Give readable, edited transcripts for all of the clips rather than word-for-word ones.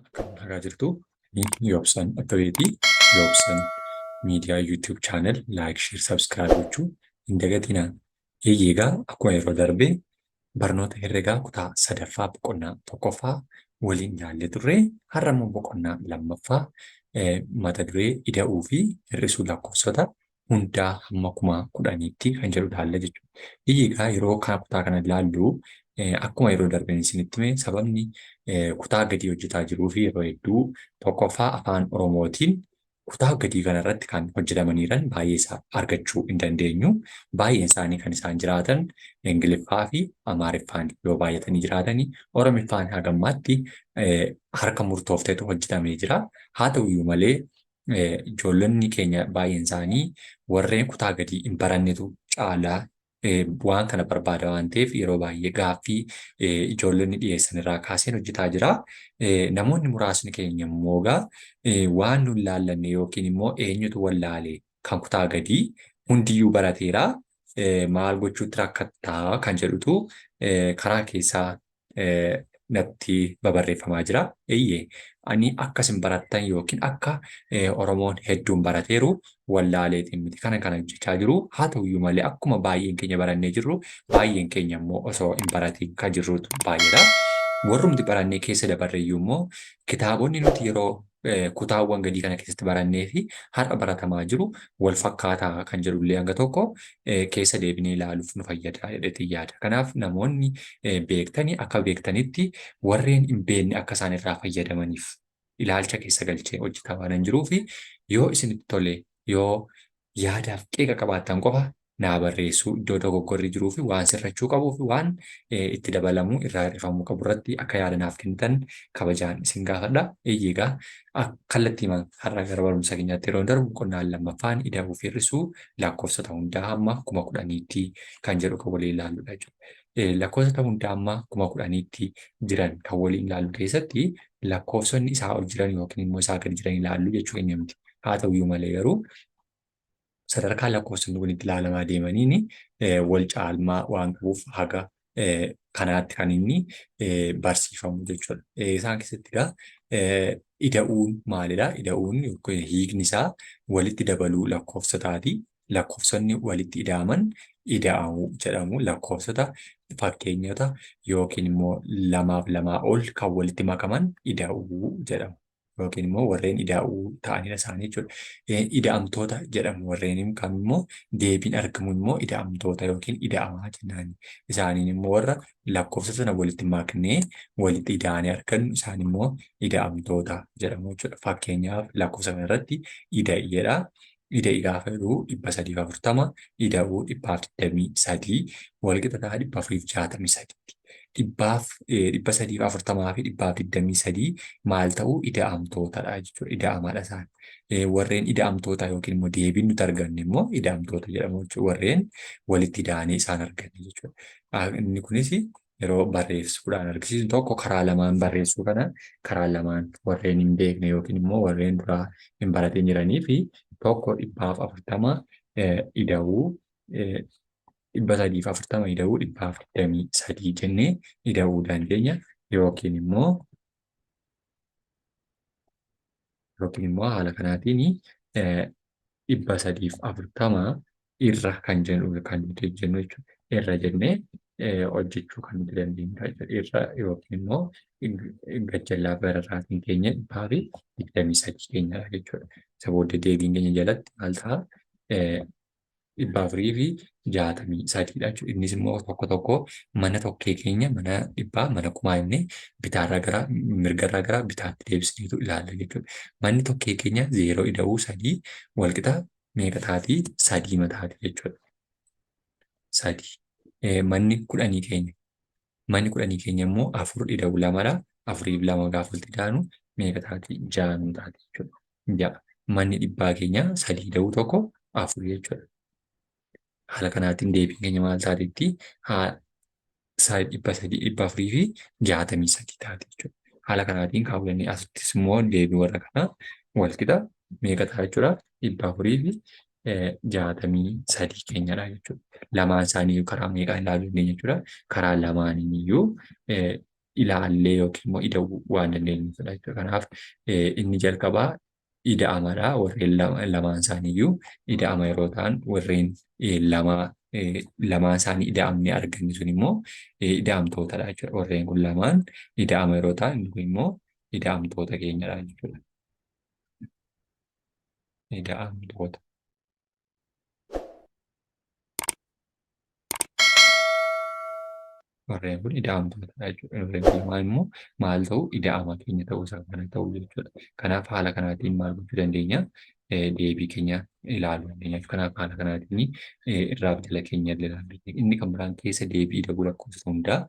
Akkam nagaa jirtu? Ani Yoobsan Abbabeeti. Yoobsan Miidiyaa YouTube channel like, share, subscribe gochuu hin dagatinaa. Eeyyee egaa akkuma yeroo darbe barnoota herregaa kutaa sadaffaa boqonnaa tokkoffaa waliin ilaallee turre, har'a immoo boqonnaa lammaffaa mata duree ida'uu fi hir'isuu lakkoofsota hundaa hamma 10,000tti kan jedhu ilaalla jechuudha. Egaa yeroo kana kutaa kana ilaallu, akkuma yeroo darbe isinitti hime, sababni kutaa gadii hojjetaa jiruu fi yeroo hedduu tokkoffaa afaan Oromootiin kutaa gadii kanarratti kan hojjetamaniiran baay'ee isaa argachuu hin dandeenyu. Baay'een isaanii kan isaan jiraatan Ingiliffaa fi Amaariffaan yoo baay'atanii jiraatanii, Oromiffaan hagammaatti harka murtooftetu hojjetamee jira. Haa ta'uyyuu malee ijoollonni keenya baay'een isaanii warreen kutaa gadii hin barannetu caalaa waan kana barbaada waan ta'eef, yeroo baay'ee gaaffii ijoollonni dhiyeessan irraa kaaseen hojjetaa jira. Namoonni muraasni keenya immoo egaa waan nu laallanne yookiin immoo eenyutu wallaale, kan kutaa gadii hundiyyuu barateera, maal gochuutti rakkattaa kan jedhutu karaa keessaa natti babarreeffamaa jira. Eeyyee, ani akka isin barattan yookiin akka Oromoon hedduun barateeru wallaaleetiin miti kana kana hojjechaa jiru. Haa ta'uyyuu malee akkuma baay'een keenya barannee jirru, baay'een keenya immoo osoo hin baratiin kan jirrutu baay'eedha. Warrumti barannee keessa dabarreyyuu immoo kitaabonni nuti yeroo kutaawwan gadii kana keessatti barannee fi har'a baratamaa jiru wal fakkaataa kan jedhullee hanga tokko keessa deebinee ilaaluuf nu fayyada jedheetiin yaada. Kanaaf namoonni beektanii akka beektanitti, warreen hin beekne akka isaan irraa fayyadamaniif ilaalcha keessa galchee hojjetaa waan hin jiruuf, yoo isinitti tole, yoo yaadaaf qeeqa qabaattan qofa naa barreessuu, iddoo dogoggorri jiruu fi waan sirrachuu qabuu fi waan itti dabalamuu irraa hir'ifamuu qabu irratti akka yaada naaf kennitan kabajaan isin gaafadha. Eeyyee, egaa kallattiimaan har'a gara barumsa keenyaatti yeroo darbu, boqonnaan lammaffaan ida'uu fi hir'isuu lakkoofsota hundaa hamma 10,000tti kan jedhu kan waliin ilaalludha jechuudha. Lakkoofsota hundaa hamma 10,000tti jiran kan waliin ilaallu keessatti lakkoofsonni isaa ol jiran yookiin immoo isaa gadi jiran ilaallu jechuu keenya miti. Haa ta'uyyuu malee garuu sadarkaa lakkoofsonni kun itti ilaalamaa deemaniin wal caalmaa waan qabuuf haga kanaatti kan inni barsiifamu jechuudha. Isaan keessatti egaa ida'uun maalidha? Ida'uun hiikni isaa walitti dabaluu lakkoofsotaati. Lakkoofsonni walitti ida'aman ida'amuu jedhamu. Lakkoofsota fakkeenyota yookiin immoo lamaaf lamaa ol kan walitti makaman ida'uu jedhamu. Yookiin immoo warreen ida'uu ta'anidha isaanii jechuudha. Ida'amtoota jedhamu warreen kam immoo deebiin argamu immoo ida'amtoota yookiin ida'amaa jennaan. Isaaniin immoo warra lakkoofsa sana walitti maknee walitti ida'anii argannu, isaan immoo ida'amtoota jedhamu jechuudha. Fakkeenyaaf lakkoofsa kana irratti ida'i jedha. Ida'i gaafa jedhu 340 ida'uu 123 walqixa ta'a 463. 340 fi 123 maal ta'u? Ida'amtootadha jechuudha. Ida'amaadha isaan. Warreen ida'amtoota yookiin immoo deebiin nuti arganne immoo ida'amtoota jedhamu jechuudha. Warreen walitti ida'anii isaan arganne jechuudha. Inni kunis yeroo barreessuudhaan argisiisnu tokko karaa lamaan barreessuu kana, karaa lamaan warreen hin beekne yookiin immoo warreen duraa hin baratin jiranii fi tokko 140 ida'uu 340 ida'uu 123 jennee ida'uu dandeenya, yookiin immoo haala kanaatiin 340 irra kan jennu kan nuti jennu jechuudha. Irra jennee hojjechuu kan nuti dandeenyudha jechuudha. Irra yookiin immoo gajjallaa gararraatiin keenya 123 keenyadha jechuudha. Isa booddee deebiin keenya jalatti maal ta'a? 463dha jechuudha. Innis immoo tokko tokko mana tokkee keenya, mana dhibbaa, mana kumaa jennee bitaarraa gara mirgarraa gara bitaatti deebisneetu ilaalla jechuudha. Manni tokkee keenya zeeroo ida'uu sadii walqixa meeqa taati? Sadii mataati jechuudha. Sadii. Manni kudhanii keenya immoo afur ida'uu lamadha. Afuriif lama gaafa walitti daanu meeqa taati? Ja'a nuu taati jechuudha. Ja'a. Manni dhibbaa keenya sadii ida'uu tokko afur jechuudha. Haala kanaatiin deebiin keenya maal taatetti? 463 taati jechuudha. Haala kanaatiin kaa'uu dandeenya. Asittis immoo deebii warra kanaa walqixa meeqa ta'a jechuudha? 463 keenyadha jechuudha. Lamaan isaanii karaa meeqaan ilaaluu dandeenya jechuudha? Karaa lamaaniin iyyuu ilaallee yookiin immoo ida'uu waan dandeenyuufidha jechuudha. Kanaaf inni jalqabaa ida'amadha. Warreen lamaan isaaniiyyuu ida'ama yeroo ta'an warreen lama lamaan isaanii ida'amnee arganne sun immoo ida'amtootadha jechuudha. Warreen kun lamaan ida'ama yeroo ta'an inni kun immoo ida'amtoota keenyadha jechuudha. Ida'amtoota. Warreen kun ida'amtootadha jechuudha. Warreen kun lamaan immoo maal ta'u ida'ama keenya ta'uu isaa kana ta'u jechuudha. Kanaaf haala kanaatiin maal gochuu dandeenya? Deebii keenya ilaaluu dandeenya. Kanaaf haala kanaatiin irraa fi jala keenya illee ilaaluu dandeenya. Inni kan biraan keessa deebii ida'uu lakkoofsa hundaa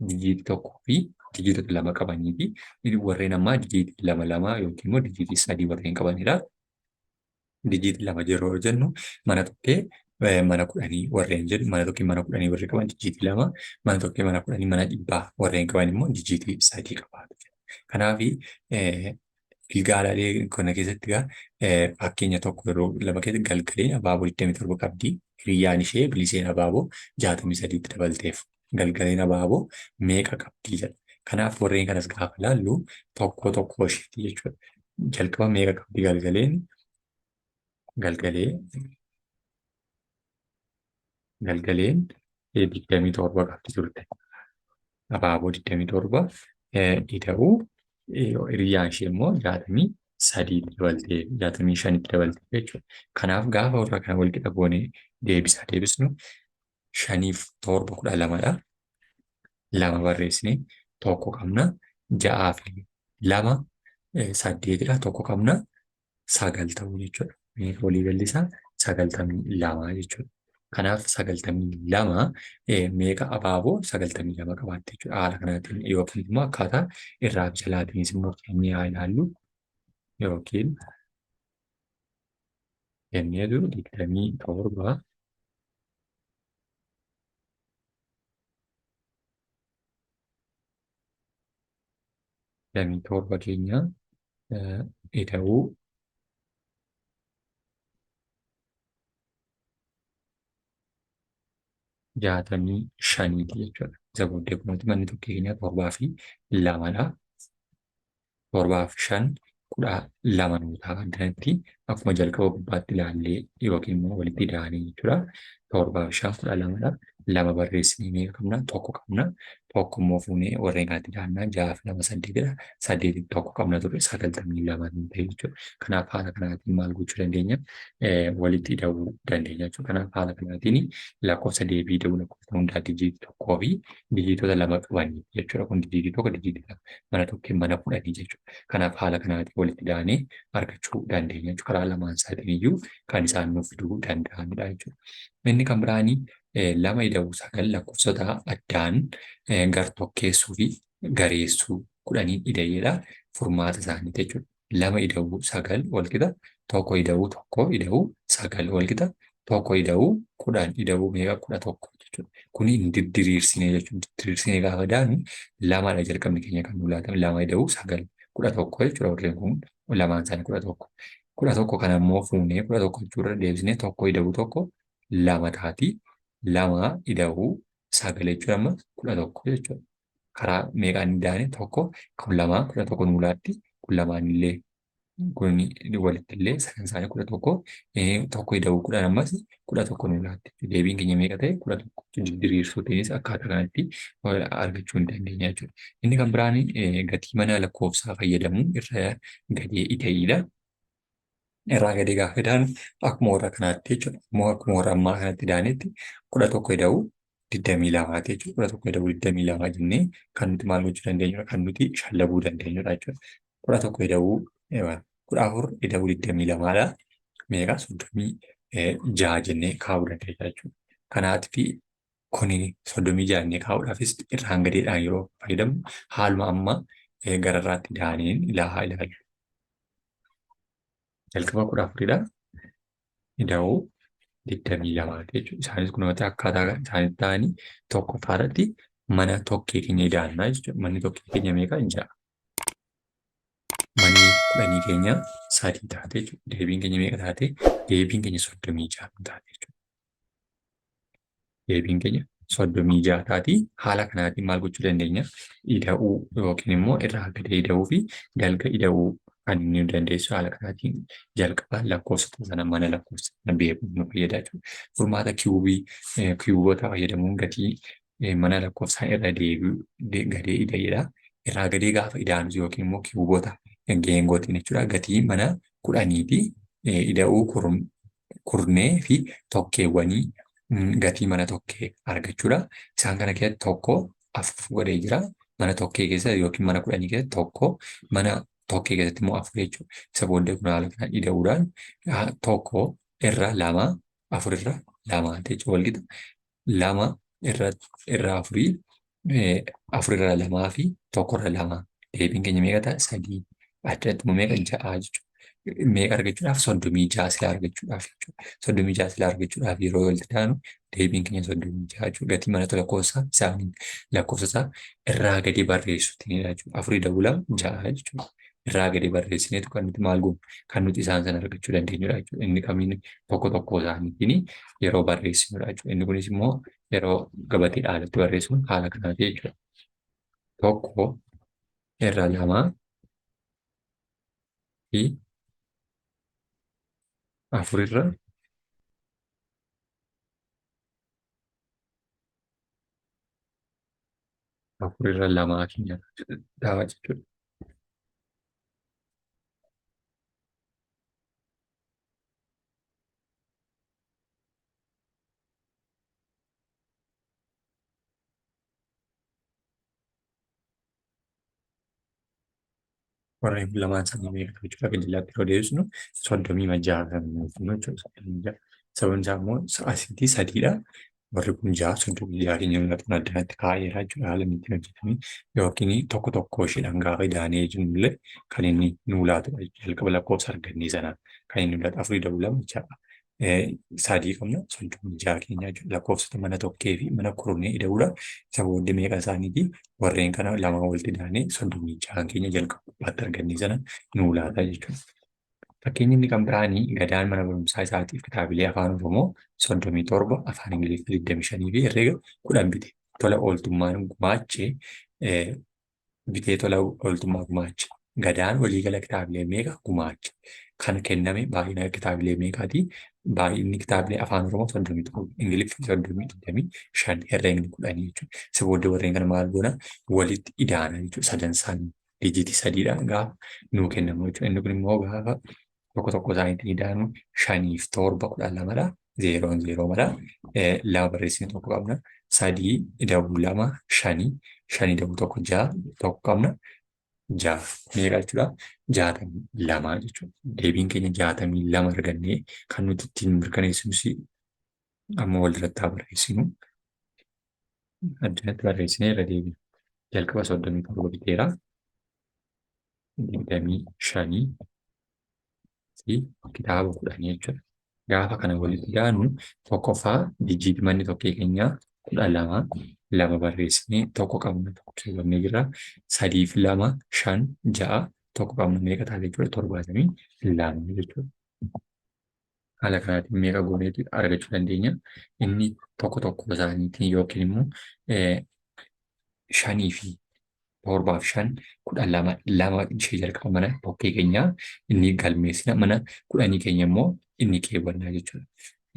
dijiitii tokkoo fi dijiitota lama qabanii fi warreen ammaa dijiitii lama lama yookiin immoo dijiitii sadii warreen qabanidha. Dijiitii lama yeroo jennu mana tokkee mana kudhanii warreen jedhu mana tokkee mana kudhanii warri qaban dijiitii lama mana tokkee mana kudhanii mana dhibbaa warreen qaban immoo dijiitii sadii qabaatu. Kanaaf gilgaalaalee kana keessatti egaa fakkeenya tokko yeroo lama keessatti galgaleen abaaboo 27 qabdi. Hiriyyaan ishee biliseen abaaboo 63tti dabalteef. Galgaleen abaaboo meeqa qabdi jedha. Kanaaf warreen kanas gaafa ilaallu tokko tokko isheeti jechuudha. Jalqaba meeqa qabdi galgaleen? Galgalee galgaleen 27 qabdi turte. Abaaboo 27 ida'uu hiriyyaan ishee immoo 63 dabaltee 65tti dabaltee jechuudha. Kanaaf gaafa warra kana wal qixa goonee deebisaa deebisnu shaniif torba kudha lamadha. Lama barreessine tokko qabna. Ja'aa fi lama saddeetidha. Tokko qabna. Sagal ta'uu jechuudha. Meeqa waliigalli isaa 92 jechuudha. Kanaaf 92 meeqa abaaboo 92 qabaatte jechuudha. Haala kanaatiin yookiin immoo akkaataa irraa fi jalaatiinis immoo kennee haa ilaallu yookiin kenneetu 27 keenya ida'uu 65ti jechuudha. Isa booddee kunuuti manni tokkee keenya torbaa fi lamadha. Torbaa fi shan 12 nuu ta'a. Addanatti akkuma jalqaba gubbaatti ilaallee yookiin immoo walitti ida'anii jechuudha. Torbaa fi shan 12dha. Lama barreessinee meeqa qabna? Tokko qabna. Tokko immoo fuunee warreen kanatti ida'annaa ja'a fi lama saddeetidha. Saddeetiif tokko qabna ture 92 nu ta'e jechuudha. Kanaaf haala kanaatiin maal gochuu dandeenya? Walitti ida'uu dandeenya jechuudha. Kanaaf haala kanaatiin lakkoofsa deebii ida'uu lakkoofsa hundaa dijiitii tokkoo fi dijiitota lama qabanii jechuudha. Kun dijiitii tokko dijiitii lama mana tokkee mana kudhanii jechuudha. Kanaaf haala kanaatiin walitti ida'anii argachuu dandeenya jechuudha. Karaa lamaan isaatiin iyyuu kan isaan nuuf fiduu danda'anidha jechuudha. Inni kan biraanii lama ida'uu sagal lakkoofsota addaan gar-tokkeessuu fi gareessuu kudhaniin ida'eedha furmaata isaaniiti jechuudha. Lama ida'uu sagal walqixa tokko ida'uu tokko ida'uu sagal walqixa tokko ida'uu 10 ida'uu meeqa 11 jechuudha. Kuni hin diddiriirsinee jechuudha. Diddiriirsinee gaafa daanu lamadha jalqabni keenya kan nu laatame lama ida'uu sagal 11 jechuudha. Warreen kun lamaan isaanii 11. 11 kana immoo fuunee 11 jechuurra deebisnee tokko ida'uu tokko lama taati. Lama ida'uu sagal jechuun amma 11 jechuudha. Karaa meeqaan idaane tokko kun lamaa 11 nuu laatti kun lamaan illee kun walitti illee sadan isaanii 11 tokko ida'uu 10 ammas 11 nuu laatti. Deebiin keenya meeqa ta'e 11 diriirsuutiinis akkaataa kanatti argachuu hin dandeenya jechuudha. Inni kan biraan gatii mana lakkoofsaa fayyadamuun irra gadee ida'iidha. Irraa gadee gaafa idaanu akkuma warra kanaatti jechuudha. Immoo akkuma warra ammaa kanatti idaanetti 11 ida'uu 22ti jechuudha. 11 ida'uu 22 jennee kan nuti maal gochuu dandeenyudha? Kan nuti shallaguu dandeenyudha jechuudha. 11 ida'uu 14 ida'uu 22dha. Meeqa 36 jennee kaa'uu dandeenya jechuudha. Kanaaf kuni 36 jennee kaa'uudhaafis irraan gadeedhaan yeroo fayyadamnu haaluma amma gararraatti idaaneen ilaahaa ilaallu. Jalqaba 14dha. Ida'uu 22ti jechuudha. Isaanis kunuunti akkaataa isaanitti ta'anii tokkoffaa irratti mana tokkee keenya idaannaa jechuudha. Manni tokkee keenya meeqa? Ja'a. Manni kudhanii keenya sadii taate jechuudha. Deebiin keenya meeqa taate? Deebiin keenya 36 taate jechuudha. Deebiin keenya 36 taati. Haala kanaatiin maal gochuu dandeenya? Ida'uu yookiin immoo irraa gadee ida'uu fi dalga ida'uu kan inni nu dandeessu haala kanaatiin jalqaba lakkoofsota sana mana lakkoofsa sana beekuuf nu fayyada jechuudha. Furmaata kiyuubii kiyuubota fayyadamuun gatii mana lakkoofsaa irra deebi'u gadee ida'edha. Irraa gadee gaafa ida'anu yookiin immoo kiyuubota geengootiin jechuudha. Gatii mana kudhaniiti ida'uu kurnee fi tokkeewwanii gatii mana tokkee argachuudha. Isaan kana keessatti tokko afur godhee jira. Mana tokkee keessa yookiin mana kudhanii keessatti tokko, mana tokkee keessatti immoo afur jechuudha. Isa booddee kun haala kanaan ida'uudhaan tokko irra lama, afur irra lama jechuudha. Walqixa lama irra afurii, afur irra lamaa fi tokko irra lama. Deebiin keenya meeqa ta'a? Sadii. Addatti immoo meeqa? Ja'a jechuudha. Meeqa argachuudhaaf? 36 silaa argachuudhaaf jechuudha. 36 silaa argachuudhaaf yeroo walitti daanu deebiin keenya 36 jechuudha. Gatii mana lakkoofsa isaanii lakkoofsa isaa irraa gadi barreessuutiin jechuudha. Afurii dabuu lama ja'a jechuudha. Irraa gadi barreessineetu kan nuti maal goonu kan nuti isaan sana argachuu dandeenyudha jechuudha. Inni kamiin tokko tokko isaaniitiin yeroo barreessinudha jechuudha. Inni kunis immoo yeroo gabatee dhaalatti barreessuun haala kanaati jechuudha. Tokko irra lama fi afur irra afur irra lamaa keenya ta'a jechuudha. Warreen kun lamaan isaanii meeqa ta'u jechuudha. Akka jallaatti yeroo deebisnu 36 kan jechuudha. 36. Sababni isaa immoo asitti sadiidha. Warri kun ja'a 36 keenya mul'atu addanatti kaa'eera jechuudha. Haala inni ittiin hojjetame yookiin tokko tokko isheedhaan gaafa idaanee jirnullee kan inni nuu laatudha. Jalqaba lakkoofsa argannee sana kan inni nuu laatu afurii dabuu lama ja'a. Sadii qabna 36 keenya jechuudha. Lakkoofsota mana tokkee fi mana kurnee ida'uudha. Isa booddee meeqa isaaniiti warreen kana lama walitti idaanee 36 keenya jalqaba gubbaatti argannee sana nuu laata jechuudha. Fakkeenyi inni kan biraanii Gadaan mana barumsaa isaatiif kitaabilee Afaan Oromoo 37, Afaan Ingiliffaa 25 fi herreega 10 bite. Tola ooltummaan gumaache bitee tola ooltummaa gumaache. Gadaan waliigala kitaabilee meeqa gumaache? Kan kenname baay'ina kitaabilee meeqaati? Baay'inni kitaabilee Afaan Oromoo 37, Ingiliffi 25, herreegni 10 jechuudha. Isa booddee warreen kana maal goona? Walitti idaana jechuudha sadan isaanii. Dijiitii sadiidhaan gaafa nuu kennamu jechuudha. Inni kun immoo gaafa tokko tokko isaaniitti idaanu shaniif torba 12dha. Zeeroon zeeroo mala. Lama barreessine tokko qabna. Sadii ida'uu lama shanii. Shanii ida'uu tokko ja'a tokko qabna. Ja'a meeqa jechuudha? 62 jechuudha. Deebiin keenya 62 argannee kan nuti ittiin mirkaneessinus amma walirratti haa barreessinu. Addanatti barreessinee irra deebina. Jalqaba 37 biteera. 25 fi kitaaba 10 jechuudha. Gaafa kana walitti daanu tokkoffaa jijjiirri manni tokkee keenyaa 12 lama barreessinee tokko qabna tokko keewwannee jirra. Sadiif lama shan ja'a tokko qabna meeqa taate jechuudha 72 jechuudha. Haala kanaatiin meeqa gooneeti argachuu dandeenya. Inni tokko tokko isaaniitiin yookiin immoo shanii fi torbaaf shan 12 lama ishee jalqaba mana tokkee keenyaa inni galmeessina mana kudhanii keenya immoo inni keewwannaa jechuudha.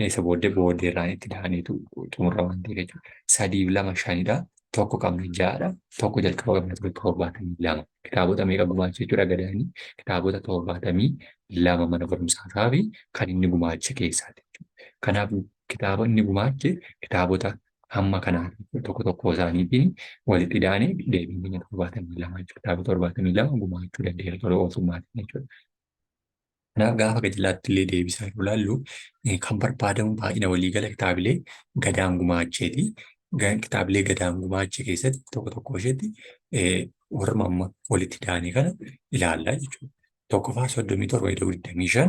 Isa booddee booddeerraan itti da'aniitu xumurra waan ta'eef jechuudha. Sadiif lama shanidha. Tokko qabna ja'adha. Tokko jalqaba qabna ture 72. Kitaabota meeqa gumaache jechuudha Gadaanii? Kitaabota 72 mana barumsaasaa fi kan inni gumaache keessaati jechuudha. Kanaaf kitaaba inni gumaache kitaabota hamma kanaa tokko tokko isaaniitiin walitti idaanee deebiin keenya 72 jechuudha. Kitaaba 72 gumaachuu danda'eera tola ooltummaatiin jechuudha. Kanaaf gaafa gajjallaatti illee deebisaa yeroo ilaallu kan barbaadamu baay'ina waliigala kitaabilee Gadaan gumaacheeti. Kitaabilee Gadaan gumaache keessatti tokko tokko isheetti warra amma walitti daane kana ilaallaa jechuudha. Tokkoffaa 37 ida'uu 25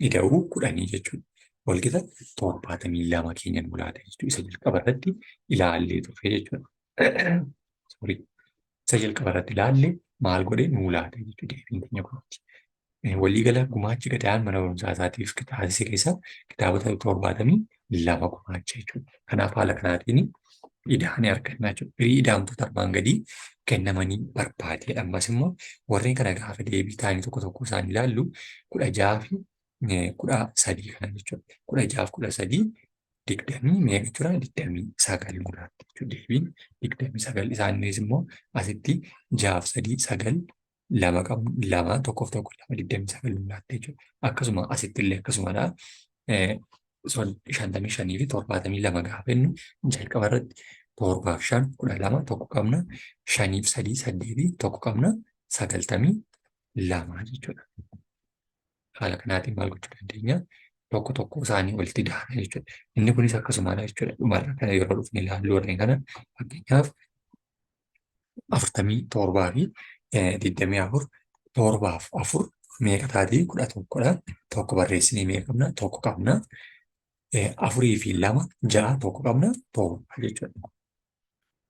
ida'uu 10 jechuudha. Walqixa 72 keenya nu laata jechuudha. Isa jalqaba irratti ilaallee turre jechuudha. Sorry. Isa jalqaba irratti ilaalle maal godhe nuu laata jechuudha deebiin keenya kunuuti. Waliigala gumaachi Gadaan mana barumsaa isaatiif taasise keessaa kitaabota 72 gumaacha jechuudha. Kanaaf haala kanaatiin Ida'anii argannaa jechuudha. Firii ida'amtoota armaan gadii kennamanii barbaade. Ammas immoo warreen kana gaafa deebii ta'anii tokko tokko isaan ilaallu 16 fi 13 kana jechuudha. 16 fi 13 digdamii meeqa jechuudha? 29 muraatti jechuudha. Deebiin 29 isaanis immoo asitti 6 fi 3 9 2 qabnu 2 1 fi 1 2 29 muraatti jechuudha. Akkasuma asitti illee akkasumadha. 55 fi 72 gaafa jennu jalqaba irratti 7 fi 5 12 1 qabna. 5 fi 3 8 1 qabna. 92 jechuudha. Haala kanaatiin maal gochuu dandeenya? Tokko tokko isaanii walitti daana jechuudha. Inni kunis akkasumadha jechuudha. Dhumarra kana yeroo dhufne ilaallu warreen kana fakkeenyaaf 47 fi 24 7 fi 4 meeqa taati? 11dha. Tokko barreessinee meeqa qabna? Tokko qabna. 4 fi 2 6 tokko qabna. 7 jechuudha.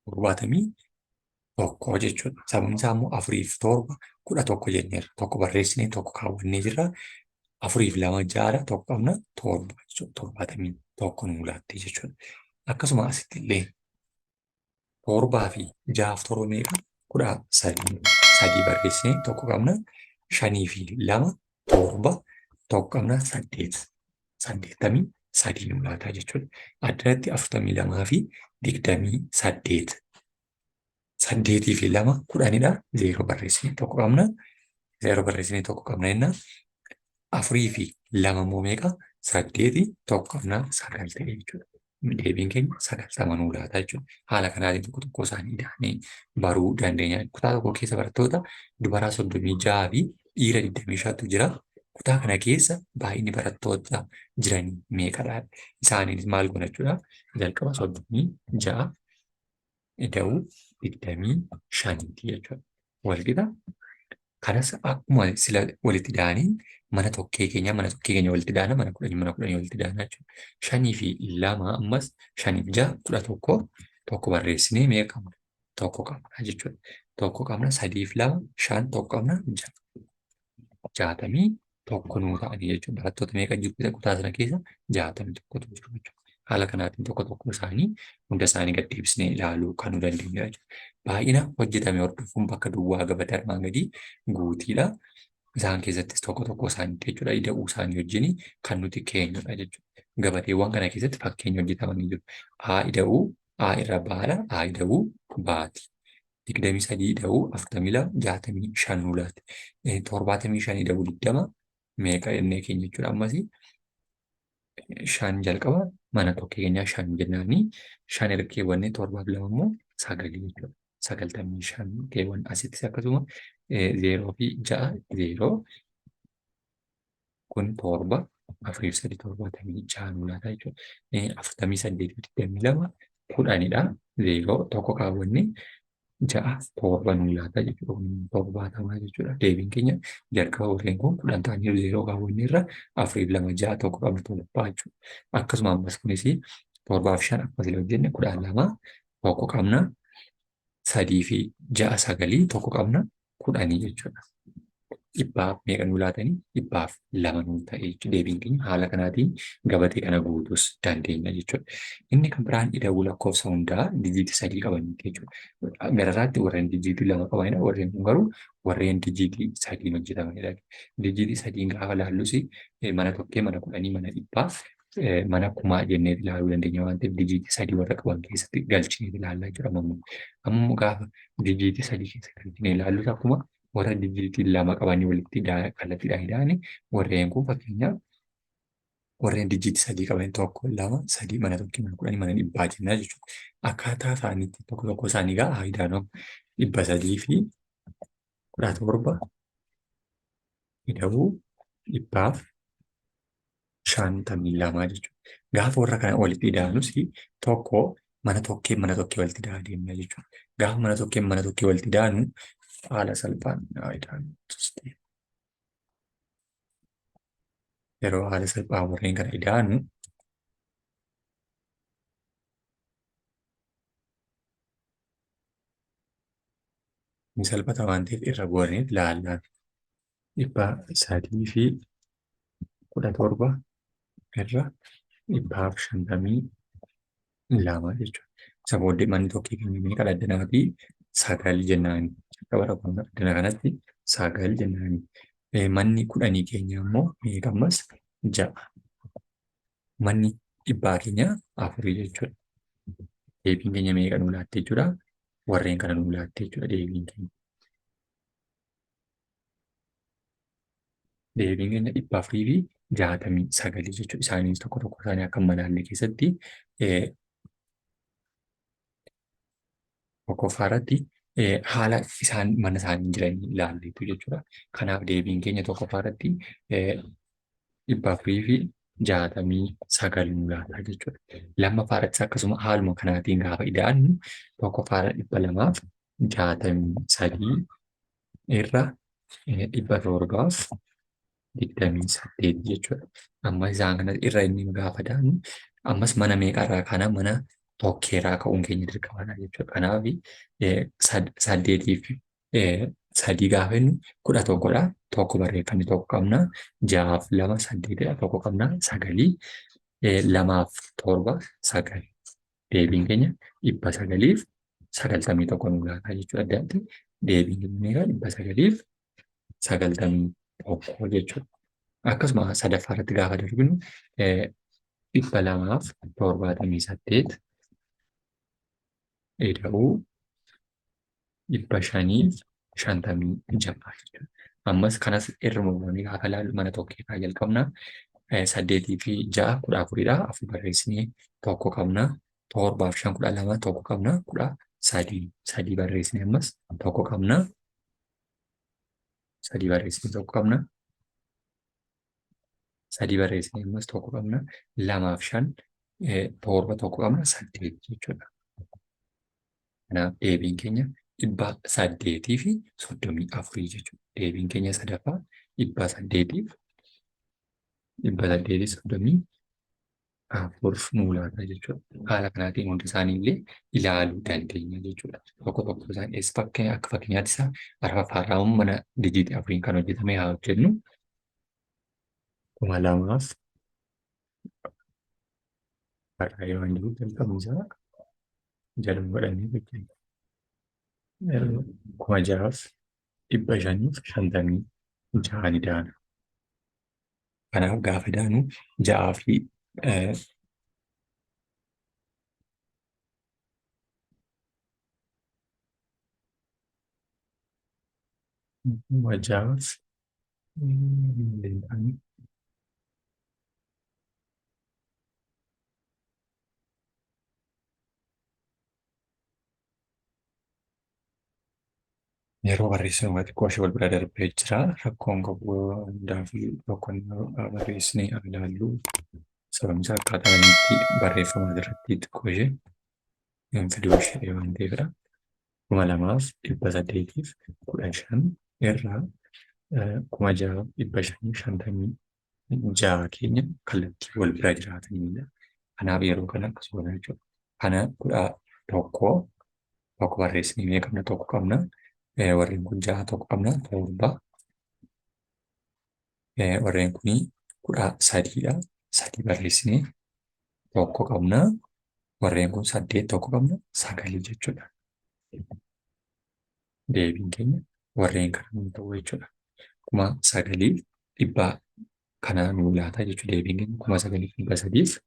71 jechuudha. Sababni isaa immoo 4 fi 7 11 jenneerra. Tokko barreessinee tokko kaawwannee jirra. 4 fi 2 6dha. Tokko qabna 7 jechuudha. 71 nu laatte jechuudha. Akkasuma asitti illee 7 fi 6 fi 7 meeqa? 13. Sadii barreessinee tokko qabna. 5 fi 2 7 tokko qabna 8. 83 nu laata jechuudha. Addanatti 42 fi 28. 8 fi 2 10dha. 0 barreessinee tokko qabna. 0 barreessinee tokko qabna jenna. 4 fi 2 immoo meeqa? 8 tokko qabna 9 ta'e jechuudha. Deebiin keenya 90 nuu laata jechuudha. Haala kanaatiin tokko tokko isaanii ida'anii baruu dandeenya. Kutaa tokko keessa barattoota dubaraa 36 fi dhiira 25tu jira. Kutaa kana keessa baay'inni barattoota jiranii meeqadha? Isaaniinis maal goona jechuudha? Jalqaba 36 ida'uu 25ti jechuudha. Walqixa kanas akkuma sila walitti da'aniin mana tokkee keenya mana tokkee keenya walitti da'ana mana kudhanii mana kudhanii walitti da'ana jechuudha. Shanii fi lama ammas shaniif ja'a 11 tokko barreessinee meeqa qabna? Tokko qabna jechuudha. Tokko qabna sadiif lama shan tokko qabna ja'a. 61 nuu ta'anii jechuudha. Barattoota meeqa jiru kutaa sana keessa? 61tu jiru jechuudha. Haala kanaatiin tokko tokko isaanii hunda isaanii gad deebisnee ilaaluu kan nu dandeenyudha jechuudha. Baay'ina hojjetame hordofuun bakka duwwaa gabatee armaan gadii guutiidha. Isaan keessattis tokko tokko isaanii jechuudha ida'uu isaanii wajjin kan nuti keenyudha jechuudha. Gabateewwan kana keessatti fakkeenya hojjetamanii jiru. A ida'uu A irra baadha A ida'uu baati. 23 ida'uu 42 65 nuu laate. 75 ida'uu 20 meeqa jennee keenya jechuudha. Ammas shan jalqaba mana tokko keenyaa shan jennaanii shan erga keewwannee torbaaf lama immoo sagalii jechuudha. 95 keewwan asittis akkasuma 0 fi 6 0 kun 7 4 fi 3 76 nuu laata jechuudha. 48 fi 22 10dha. 0 tokko kaawwanne 6 7 nuu laata jechuudha. Kun 70 jechuudha. Deebiin keenya jalqaba warreen kun 10 ta'anii 0 kaawwanne irra 4 fi 2 6 tokko qabnu 7 jechuudha. Akkasuma ammas kunis 7 fi 5 akkuma sila hojjenne 12 tokko qabna. 3 fi 6 9 tokko qabna 10 jechuudha. Dhibbaaf meeqa nuu laatanii? 202 nuu ta'e jechuudha. Deebiin keenya haala kanaatiin gabatee kana guutuus dandeenya jechuudha. Inni kan biraan ida'uu lakkoofsa hundaa dijiitii sadii qabaniiti jechuudha. Gararraatti warreen dijiitii lama qabanidha. Warreen kun garuu warreen dijiitii sadiin hojjetamanidha. Dijiitii sadiin gaafa laallus mana tokkee, mana kudhanii, mana dhibbaa, mana kumaa jennee ilaaluu dandeenya waan ta'eef dijiitii sadii warra qaban keessatti galchinee ilaallaa jechuudha. Ammoo gaafa dijiitii sadii keessa galchinee ilaallus akkuma warra dijiitii lama qabanii walitti kallattiidhaan hidhaani warreen kun fakkeenyaaf warreen dijiitii sadii qaban tokko lama sadii mana tokko mana kudhanii mana dhibbaa jennaa jechuudha. Akkaataa isaaniitti tokko tokko isaanii gaa hidhaanoo 317 ida'uu 152 jechuudha. Gaafa warra kana walitti ida'anus tokko mana tokkee mana tokkee walitti ida'aa deemna jechuudha. Gaafa mana tokkee mana tokkee walitti ida'anu haala salphaan ida'anu. Yeroo haala salphaan warreen kana ida'anu ni salphata waan ta'eef irra goonee ilaallaan. 317 irra 152 jechuudha. Isa booddee manni tokkee keenya meeqa addanaa fi 9 jennaani. Jalqaba rakkoon addana kanatti 9 jennaani. Manni kudhanii keenya immoo meeqa ammas 6. Manni dhibbaa keenya 4 jechuudha. Deebiin keenya meeqa nuu laatte jechuudha. Warreen kana nuu laatte jechuudha deebiin keenya. Deebiin keenya 469 jechuudha. Isaanis tokko tokko isaanii akka madaalli keessatti tokkoffaa irratti haala isaan mana isaanii jiranii ilaalleetu jechuudha. Kanaaf deebiin keenya tokkoffaa irratti 469 nu laata jechuudha. Lammaffaa irrattis akkasuma haaluma kanaatiin gaafa ida'annu tokkoffaa irra 263 irra 728 jechuudha. Amma isaan kana irra inni gaafa daanu ammas mana meeqarraa kana mana tokkeerraa ka'uun keenya dirqamadha jechuudha. Kanaaf saddeetii fi sadii gaafa jennu 11dha. Tokko barreeffanni tokko qabna. Ja'aaf lama saddeetidha. Tokko qabna. Sagalii lamaaf torba sagal. Deebiin keenya 991 nu laata jechuudha. Addaatti deebiin keenya meeqa 991 jechuudha. Akkasuma sadaffaa irratti gaafa darbinu 278 ida'uu 556 jechuudha. Ammas kanas irruma goonee gaafa ilaallu mana tokkeerraa jalqabna. Saddeetii fi ja'a 14dha. Afur barreessinee tokko qabna. Torbaaf shan 12 tokko qabna. 13 sadii barreessinee ammas tokko qabna. Sadii barreessinee tokko qabna. Sadii barreessinee ammas tokko qabna. Lamaaf shan torba tokko qabna. Saddeet jechuudha. Kanaaf deebiin keenya 834 jechuudha. Deebiin keenya sadaffaa dhibba saddeetiif 834 nuu laata jechuudha. Haala kanaatiin hunda isaanii illee ilaaluu dandeenya jechuudha. Tokko tokko isaan eessa fakkeenya akka fakkeenyaatti isaa arfaffaarraa mana dijiitii afuriin kan hojjetame haa hojjennu. Kuma lamaaf barraa'ee waan jiruuf jalqabni isaa jaluma godhannee fakkeenya. 6556 ni daana. Kanaaf gaafa daanu ja'aa fi kuma ja'aaf Yeroo barreessinu waa xiqqoo ishee wal bira darbee jira. Rakkoon qabu hundaafuu tokkoon barreessinee haa ilaallu. Sababni isaa akkaataa inni itti barreeffamaa irratti xiqqoo ishee hin fiduu ishee waan ta'eefidha. 2815 irraa 6556 keenya kallattii wal bira jiraatanidha. Kanaaf yeroo kana akkas goona jechuudha. Kana 11 tokko barreessinee mee qabna tokko qabna. Warreen kun ja'a tokko qabna torba. Warreen kun 13dha. Sadii barreessinee tokko qabna. Warreen kun saddeet tokko qabna sagalii jechuudha. Deebiin keenya warreen kana nuu ta'u jechuudha. Kuma sagaliif dhibba kana nuu laata jechuudha. Deebiin keenya 9371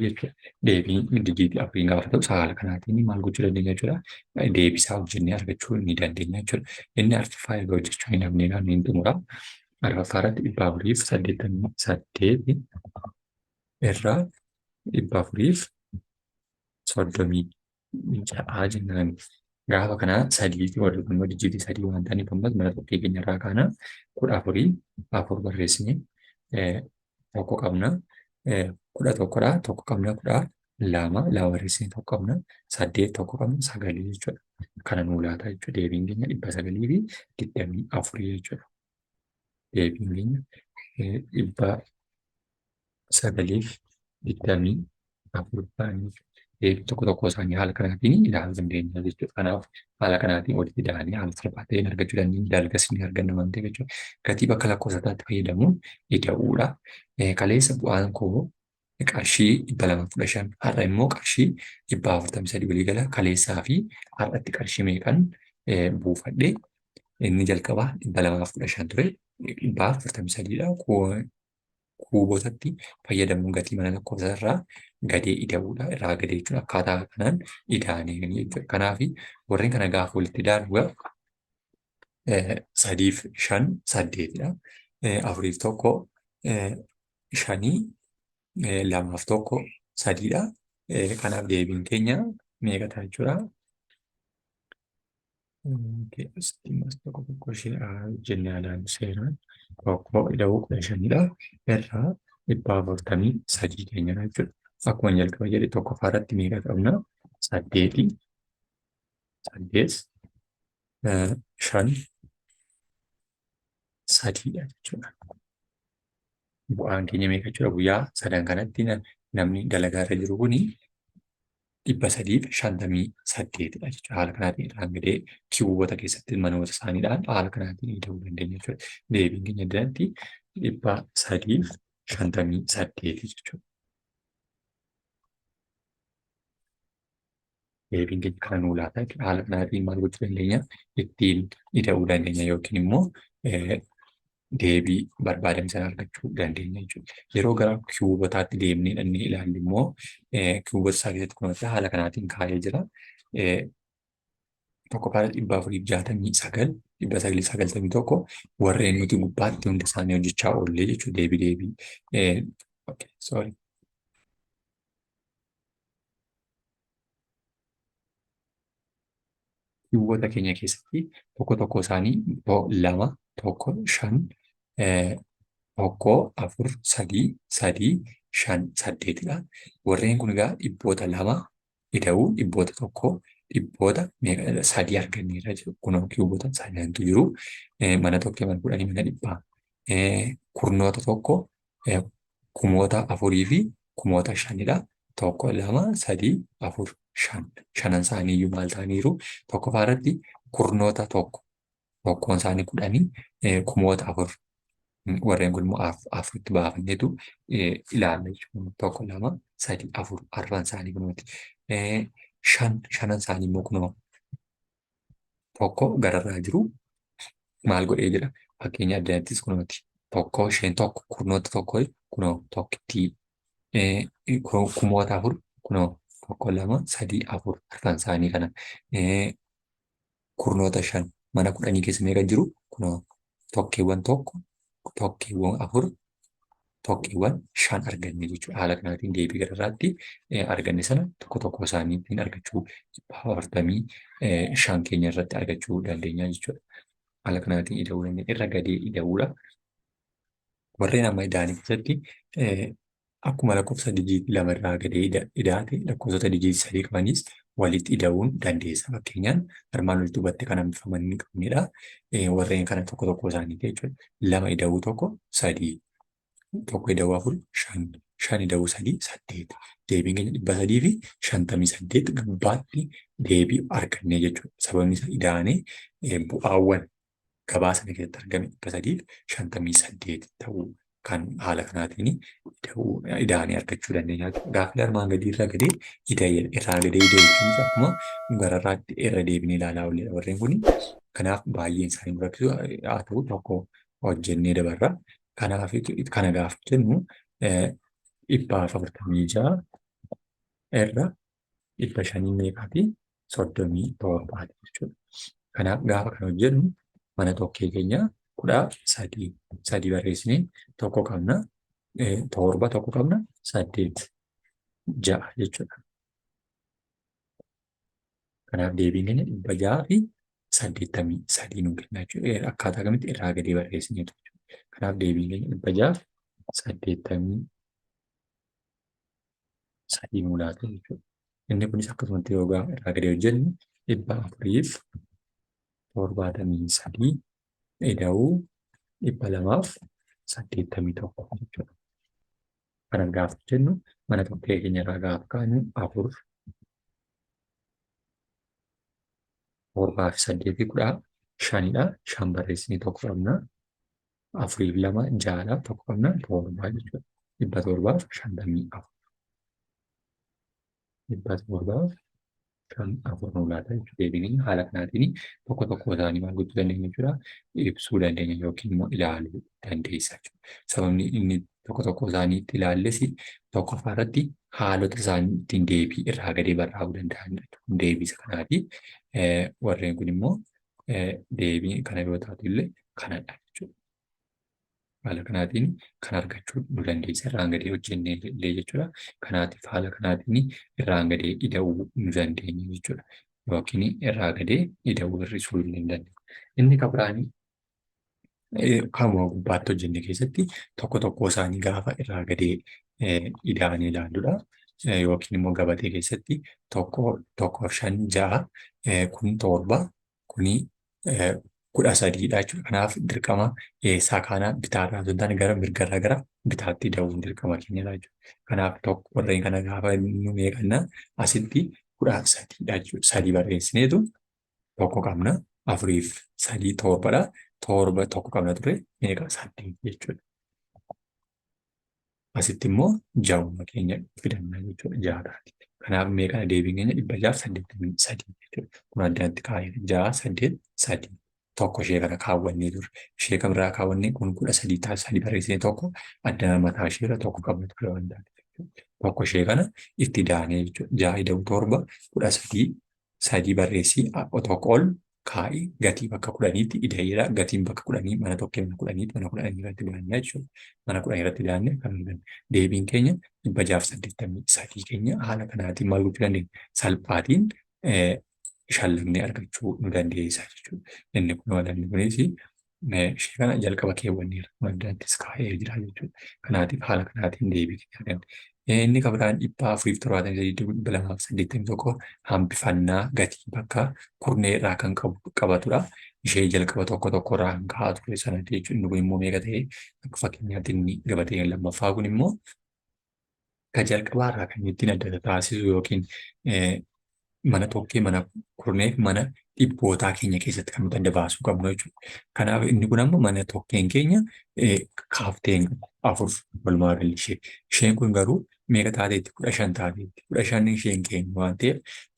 jechuudha. Deebiin dijiitii afuriin gaafa ta'u haala kanaatiin maal gochuu dandeenya jechuudha. Deebisaa hojjennee argachuu ni dandeenya jechuudha. Inni arfaffaa erga hojjechuu hin hafne kan inni xumura. Arfaffaa irratti 488 irraa 436 jennaan. Gaafa kana sadiitii warri kun immoo dijiitii sadii waan ta'aniif ammas mana tokkee keenya irraa kaana kudha afurii afur barreessine tokko qabna. 11dha tokko qabna 12 lama barreessine tokko qabna saddeet tokko qabna sagalii jechuudha. Kana nuu laata jechuudha. Deebiin keenya 924 jechuudha. Deebiin keenya 924 ta'anii deebii tokko tokko isaanii haala kanaatiin ilaaluu dandeenya jechuudha. Kanaaf haala kanaatiin walitti daanii haala salphaa ta'een argachuu dandeenya. Dalgas ni arganna waan ta'eef jechuudha. Gatii bakka lakkoofsotaatti fayyadamuun ida'uudha. Kaleessa bu'aan koo Qarshii 215, har'a immoo qarshii 443. Waliigala kaleessaa fi har'atti qarshii meeqan buufadhe? Inni jalqabaa 215 ture, 443dha. Kuubotatti fayyadamuun gatii mana lakkoofsa irraa gadee ida'uudha. Irraa gadee jechuun akkaataa kanaan ida'anii jechuudha. Kanaaf warreen kana gaafa walitti ida'an sadiif shan saddeetidha. Afuriif tokko shanii, lamaaf tokko sadiidha. Kanaaf deebiin keenya meeqa ta'a jechuudha? Asitti ammas tokko tokko ishee jennee ilaallu seeraan tokko ida'uu 15dha. Irraa 443 keenyadha jechuudha. Akkuma jalqaba jedhe tokkoffaa irratti meeqa qabna? Saddeeti. Saddeet shan sadiidha jechuudha. Bu'aan keenya meeqa jechuudha? Guyyaa sadan kanatti namni dalagaa irra jiru kuni 358dha jechuudha. Haala kanaatiin irraan gadee kiwwota keessatti manoota isaaniidhaan haala kanaatiin ida'uu dandeenya jechuudha. Deebiin keenya addanatti 358 jechuudha. Deebiin keenya kana nuu laata jechuudha. Haala kanaatiin maal gochuu dandeenya? Ittiin ida'uu dandeenya yookiin immoo deebii barbaadame sana argachuu dandeenya jechuudha. Yeroo gara kiwubotaatti deemnee dhannee ilaallu immoo kiwubota isaa keessatti kunuunsa haala kanaatiin kaa'ee jira. Tokkoffaa 469, 991 warreen nuti gubbaatti hunda isaanii hojjechaa oollee jechuudha. Deebii deebii. Okay, sorry. Kiwwota keenya keessatti tokko tokko isaanii lama, tokko, shan, tokko, afur, sadii, sadii, shan, saddeetidha. Warreen kun egaa dhibboota lama ida'uu dhibboota tokko dhibboota meeqa sadii arganneerra jiru. Kunoo kiwwota sadantu jiru. Mana tokkee mana kudhanii mana dhibbaa. Kurnoota tokko kumoota afurii fi kumoota shanidha. Tokko, lama, sadii, afur, shan. Shanan isaanii iyyuu maal ta'aniiru? Tokkoffaa irratti kurnoota tokko. Tokkoon isaanii kudhanii, kumoota afur. Warreen kun immoo afuritti baafanneetu ilaalla jechuudha. Tokko, lama, sadii, afur. Arfan isaanii kunooti. Shan, shanan isaanii immoo kunoo tokko gararraa jiru maal godhee jira? Fakkeenya addanattis kunooti. Tokko isheen tokko kurnoota tokko kunoo tokkittii, kumoota afur kunoo tokko, lama, sadii, afur arfan isaanii kana, kurnoota shan mana kudhanii keessa meeqa jiru? Kunoo tokkeewwan tokko, tokkeewwan afur, tokkeewwan shan arganne jechuudha. Haala kanaatiin deebii gararraatti arganne sana tokko tokko isaaniitiin argachuu 445 keenya irratti argachuu dandeenya jechuudha. Haala kanaatiin ida'uu dandeenya. Irra gadee ida'uudha. Warreen amma ida'anii keessatti akkuma lakkoofsa dijiitii lama irraa gadee idaate lakkoofsota dijiitii sadii qabanis walitti ida'uun dandeessa. Fakkeenyaan armaan olitti hubatte kan hambifaman hin qabnedha. Warreen kana tokko tokko isaaniiti jechuudha. Lama ida'uu tokko sadii. Tokko ida'uu afur shan. Shan ida'uu sadii saddeet. Deebiin keenya 358 gubbaatti deebii argannee jechuudha. Sababni isaa ida'anii bu'aawwan gabaa sana keessatti argame 358 ta'uu kan haala kanaatiin ida'anii argachuu dandeenya. Gaaffilee armaan gadii irraa gadee ida'ee irraa gadee ida'ee jechuunis akkuma gararraatti irra deebinee ilaalaa oolledha warreen kun. Kanaaf baay'een isaanii nu rakkisu, haa ta'u tokko hojjennee dabarra. Kanaaf kana gaafa jennu 446 irra dhibba shanii meeqaati? 37ti jechuudha. Kanaaf gaafa kana hojjennu mana tokkee keenya 13 sadii barreessinee tokko qabna, torba tokko qabna, saddeet ja'a jechuudha. Kanaaf deebiin keenya 683 nuu kenna jechuudha. Akkaataa kamitti irraa gadee barreessineetu jechuudha. Kanaaf deebiin keenya 683 nuu laata jechuudha. Inni kunis akkasumatti yoo irraa gadee hojjennu 473 ida'uu 281 jechuudha. Kana gaafa jennu mana tokkee keenya irraa gaafa kaanu afur, torbaa fi saddeetii 15dha. Shan barreessinee tokko qabna. Afurii fi lama ja'adha. Tokko qabna, torbaa jechuudha. 754. 700 5 4 nu laata jechuudha. Deebiin haala kanaatiin tokko tokko isaanii maal gochuu dandeenya jechuudha. Ibsuu dandeenya yookiin immoo ilaaluu dandeessa jechuudha. Sababni inni tokko tokko isaanii itti ilaalles tokkoffaa irratti haalota isaan ittiin deebii irraa gadee barraa'uu danda'anidha. Kun deebii isa kanaati. Warreen kun immoo deebii kana yoo taatu illee kanadha jechuudha. Haala kanaatiin kan argachuu nu dandeessa irraan gadee hojjennee illee jechuudha. Kanaatiif haala kanaatiin irraan gadee ida'uu nu dandeenya jechuudha. Yookiin irraa gadee ida'uu hir'isuu illee ni dandeenya. Inni kan biraanii kanuma gubbaatti hojjenne keessatti tokko tokko isaanii gaafa irraa gadee ida'anii ilaalludha. Yookiin immoo gabatee keessatti tokko tokkoof shan ja'a kun torba kuni 13dha jechuudha. Kanaaf dirqama eessaa kaanaa bitaarraa osoo hin taane gara mirgarraa gara bitaatti ida'uun dirqama keenyadha jechuudha. Kanaaf tokko warreen kana gaafa nu meeqanna asitti 13dha jechuudha. Sadii barreessineetu tokko qabna. Afuriif sadii torbadha. Torba tokko qabna ture meeqa saddeet jechuudha. Asitti immoo ja'uma keenya fidanna jechuudha. Ja'a taati. Kanaaf meeqadha deebiin keenya 683 jechuudha. Kun addanatti kaa'eera. 6 8 3 tokko ishee kana kaawwannee turre. Ishee kamirraa kaawwannee kun 13 taati sadii barreessine tokko addana mataa isheerra tokko qabna ture waan taateef. Tokko ishee kana itti daanee jechuudha. Ja'a ida'u torba 13 sadii barreessii tokko ol kaa'i gatii bakka 10tti ida'eera. Gatiin bakka 10 mana tokkee mana 10tti mana 10 irratti daanne jechuudha. Mana 10 irratti daanne kan arganne. Deebiin keenya 683 keenya haala kanaatiin maal gochuu dandeenya? Salphaatiin shallagnee argachuu nu dandeessa jechuudha. Inni kun walanni kunis ishee kana jalqaba keewwanneera. Addaattis kaa'ee jira jechuudha. Kanaatiif haala kanaatiin deebii keenya arganne. Inni kan biraan 473 281 hambifannaa gatii bakka kurnee irraa kan qabatudha. Ishee jalqaba tokko tokko irraa kan ka'aa ture sanatti jechuudha. Inni kun immoo meeqa ta'e akka fakkeenyaatti inni gabatee lammaffaa kun immoo kan jalqabaa irraa kan ittiin adda taasisu yookiin mana tokkee mana kurnee fi mana dhibbootaa keenya keessatti kan nuti adda baasuu qabnu jechuudha. Kanaaf inni kun amma mana tokkeen keenya kaafteen afur walumaa galli ishee. Isheen kun garuu meeqa taateetti 15 taateetti. 15 isheen keenya waan ta'eef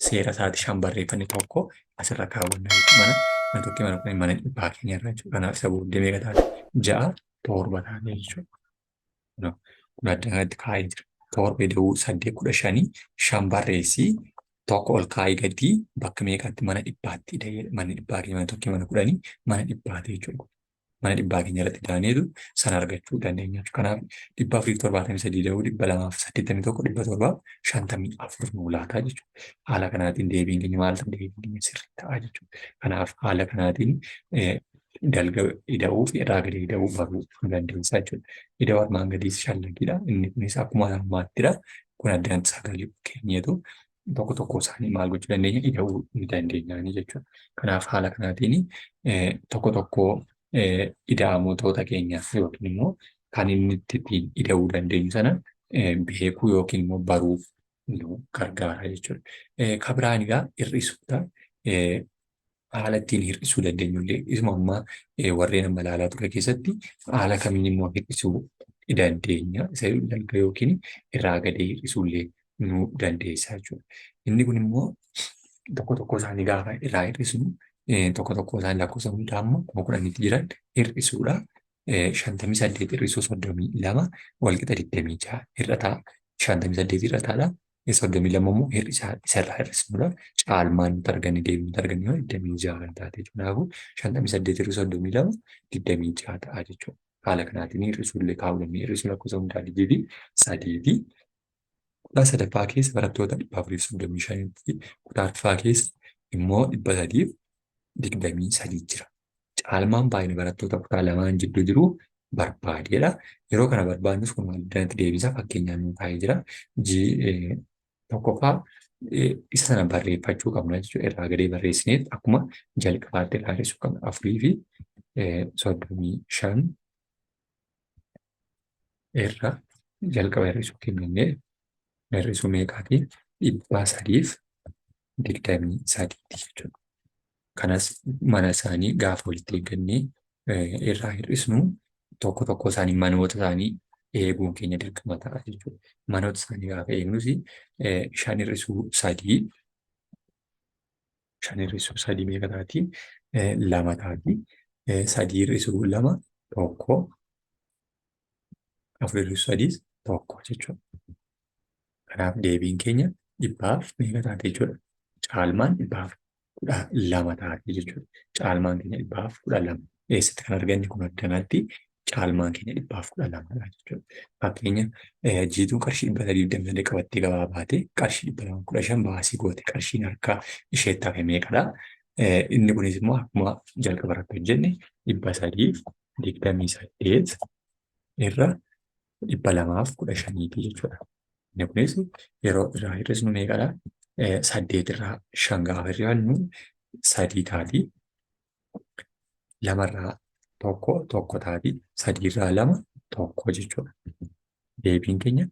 seera isaati shan barreeffanne tokko asirra kaawwanna jechuudha. Mana mana tokkee mana kurnee mana dhibbaa keenya irra jechuudha. Kanaaf isa booddee meeqa taate ja'a torba taate jechuudha. Kun adda kanatti kaa'ee jira. Torba ida'uu saddeet 15 shan barreessii tokko ol kaa'ii gatii bakka meeqaatti mana dhibbaatti ida'ee manni dhibbaa keenya mana tokkee mana 10 mana dhibbaati jechuudha. Mana dhibbaa keenya irratti ida'aneetu sana argachuu dandeenya jechuudha. Kanaaf 473 ida'uu 281 754 nuu laataa jechuudha. Haala kanaatiin deebiin keenya maal ta'a? Deebiin keenya sirrii ta'a jechuudha. Kanaaf haala kanaatiin dalga ida'uu fi irraa gadi ida'uu baruu nu dandeessa jechuudha. Ida'uu armaan gadiis shallagiidha. Inni kunis akkuma ammaattidha. Kun addaan sagalii keenyeetu tokko tokko isaanii maal gochuu dandeenya ida'uu ni dandeenyaani jechuudha. Kanaaf haala kanaatiin tokko tokko ida'amotoota keenya yookiin immoo kan inni ittiin ida'uu dandeenyu sana beekuu yookiin immoo baruu nu gargaara jechuudha. Kan biraan egaa hir'isuudha. Haala ittiin hir'isuu dandeenyu illee isuma ammaa warreen amma ilaalaa turre keessatti haala kamiin immoo hir'isuu dandeenya isa dalga yookiin irraa gadee hir'isuu illee nu dandeessa jechuudha. Inni kun immoo tokko tokko isaanii gaafa irraa hir'isnu tokko tokko isaanii lakkoofsa hundaa amma 10,000tti jiran hir'isuudha. 58 hir'isuu 32 walqixa 26 hir'ataa 58 hir'ataadha. 32 immoo hir'isaa isarraa hir'isnudha. Caalmaan nuti arganne deebii nuti arganne yoo 26 kan taate jechuudha. Kanaafuu 58 hir'isuu 32 26 ta'a jechuudha. Haala kanaatiin hir'isuu illee kaa'uu dandeenya. Hir'isuu lakkoofsa hundaa dijiitii sadiiti. Kutaa sadaffaa keessa barattoota 435 fi kutaa arfaffaa keessa immoo 323 jira. Caalmaan baay'ina barattoota kutaa lamaan jidduu jiru barbaadeedha. Yeroo kana barbaadnus kun addanatti deebisa fakkeenyaan nu kaa'ee jira. G tokkoffaa isa sana barreeffachuu qabna jechuudha. Irraa gadee barreessineet akkuma jalqabaatti irraa hir'isuu qabna. 435 irra jalqaba hir'isuu kennee hir'isuu meeqaati? 323ti jechuudha. Kanas mana isaanii gaafa walitti eeggannee irraa hir'isnu tokko tokko isaanii manoota isaanii eeguun keenya dirqama ta'a jechuudha. Manoota isaanii gaafa eegnus shan hir'isuu sadii shan hir'isuu sadii meeqa taati? Lama taati. Sadii hir'isuu lama tokko, afur hir'isuu sadiis tokko jechuudha. Kanaaf deebiin keenya dhibbaaf meeqa taate jechuudha? Caalmaan 112 taate jechuudha. Caalmaan keenya 112. Eessatti kan arganne kun akkanatti caalmaan keenya 112dha jechuudha. Fakkeenya Jiituun qarshii 328 qabattee gabaa baate qarshii 215 baasii goote qarshiin harkaa isheetti hafe meeqadha? Inni kunis immoo akkuma jalqaba irratti hojjenne 328 irra 215ti jechuudha. Inni kunis yeroo irraa hir'isnu meeqadha? Saddeet irraa shan gaafa hir'ifnu sadii taati. Lamarraa tokko tokko taati. Sadiirraa lama tokko jechuudha. Deebiin keenya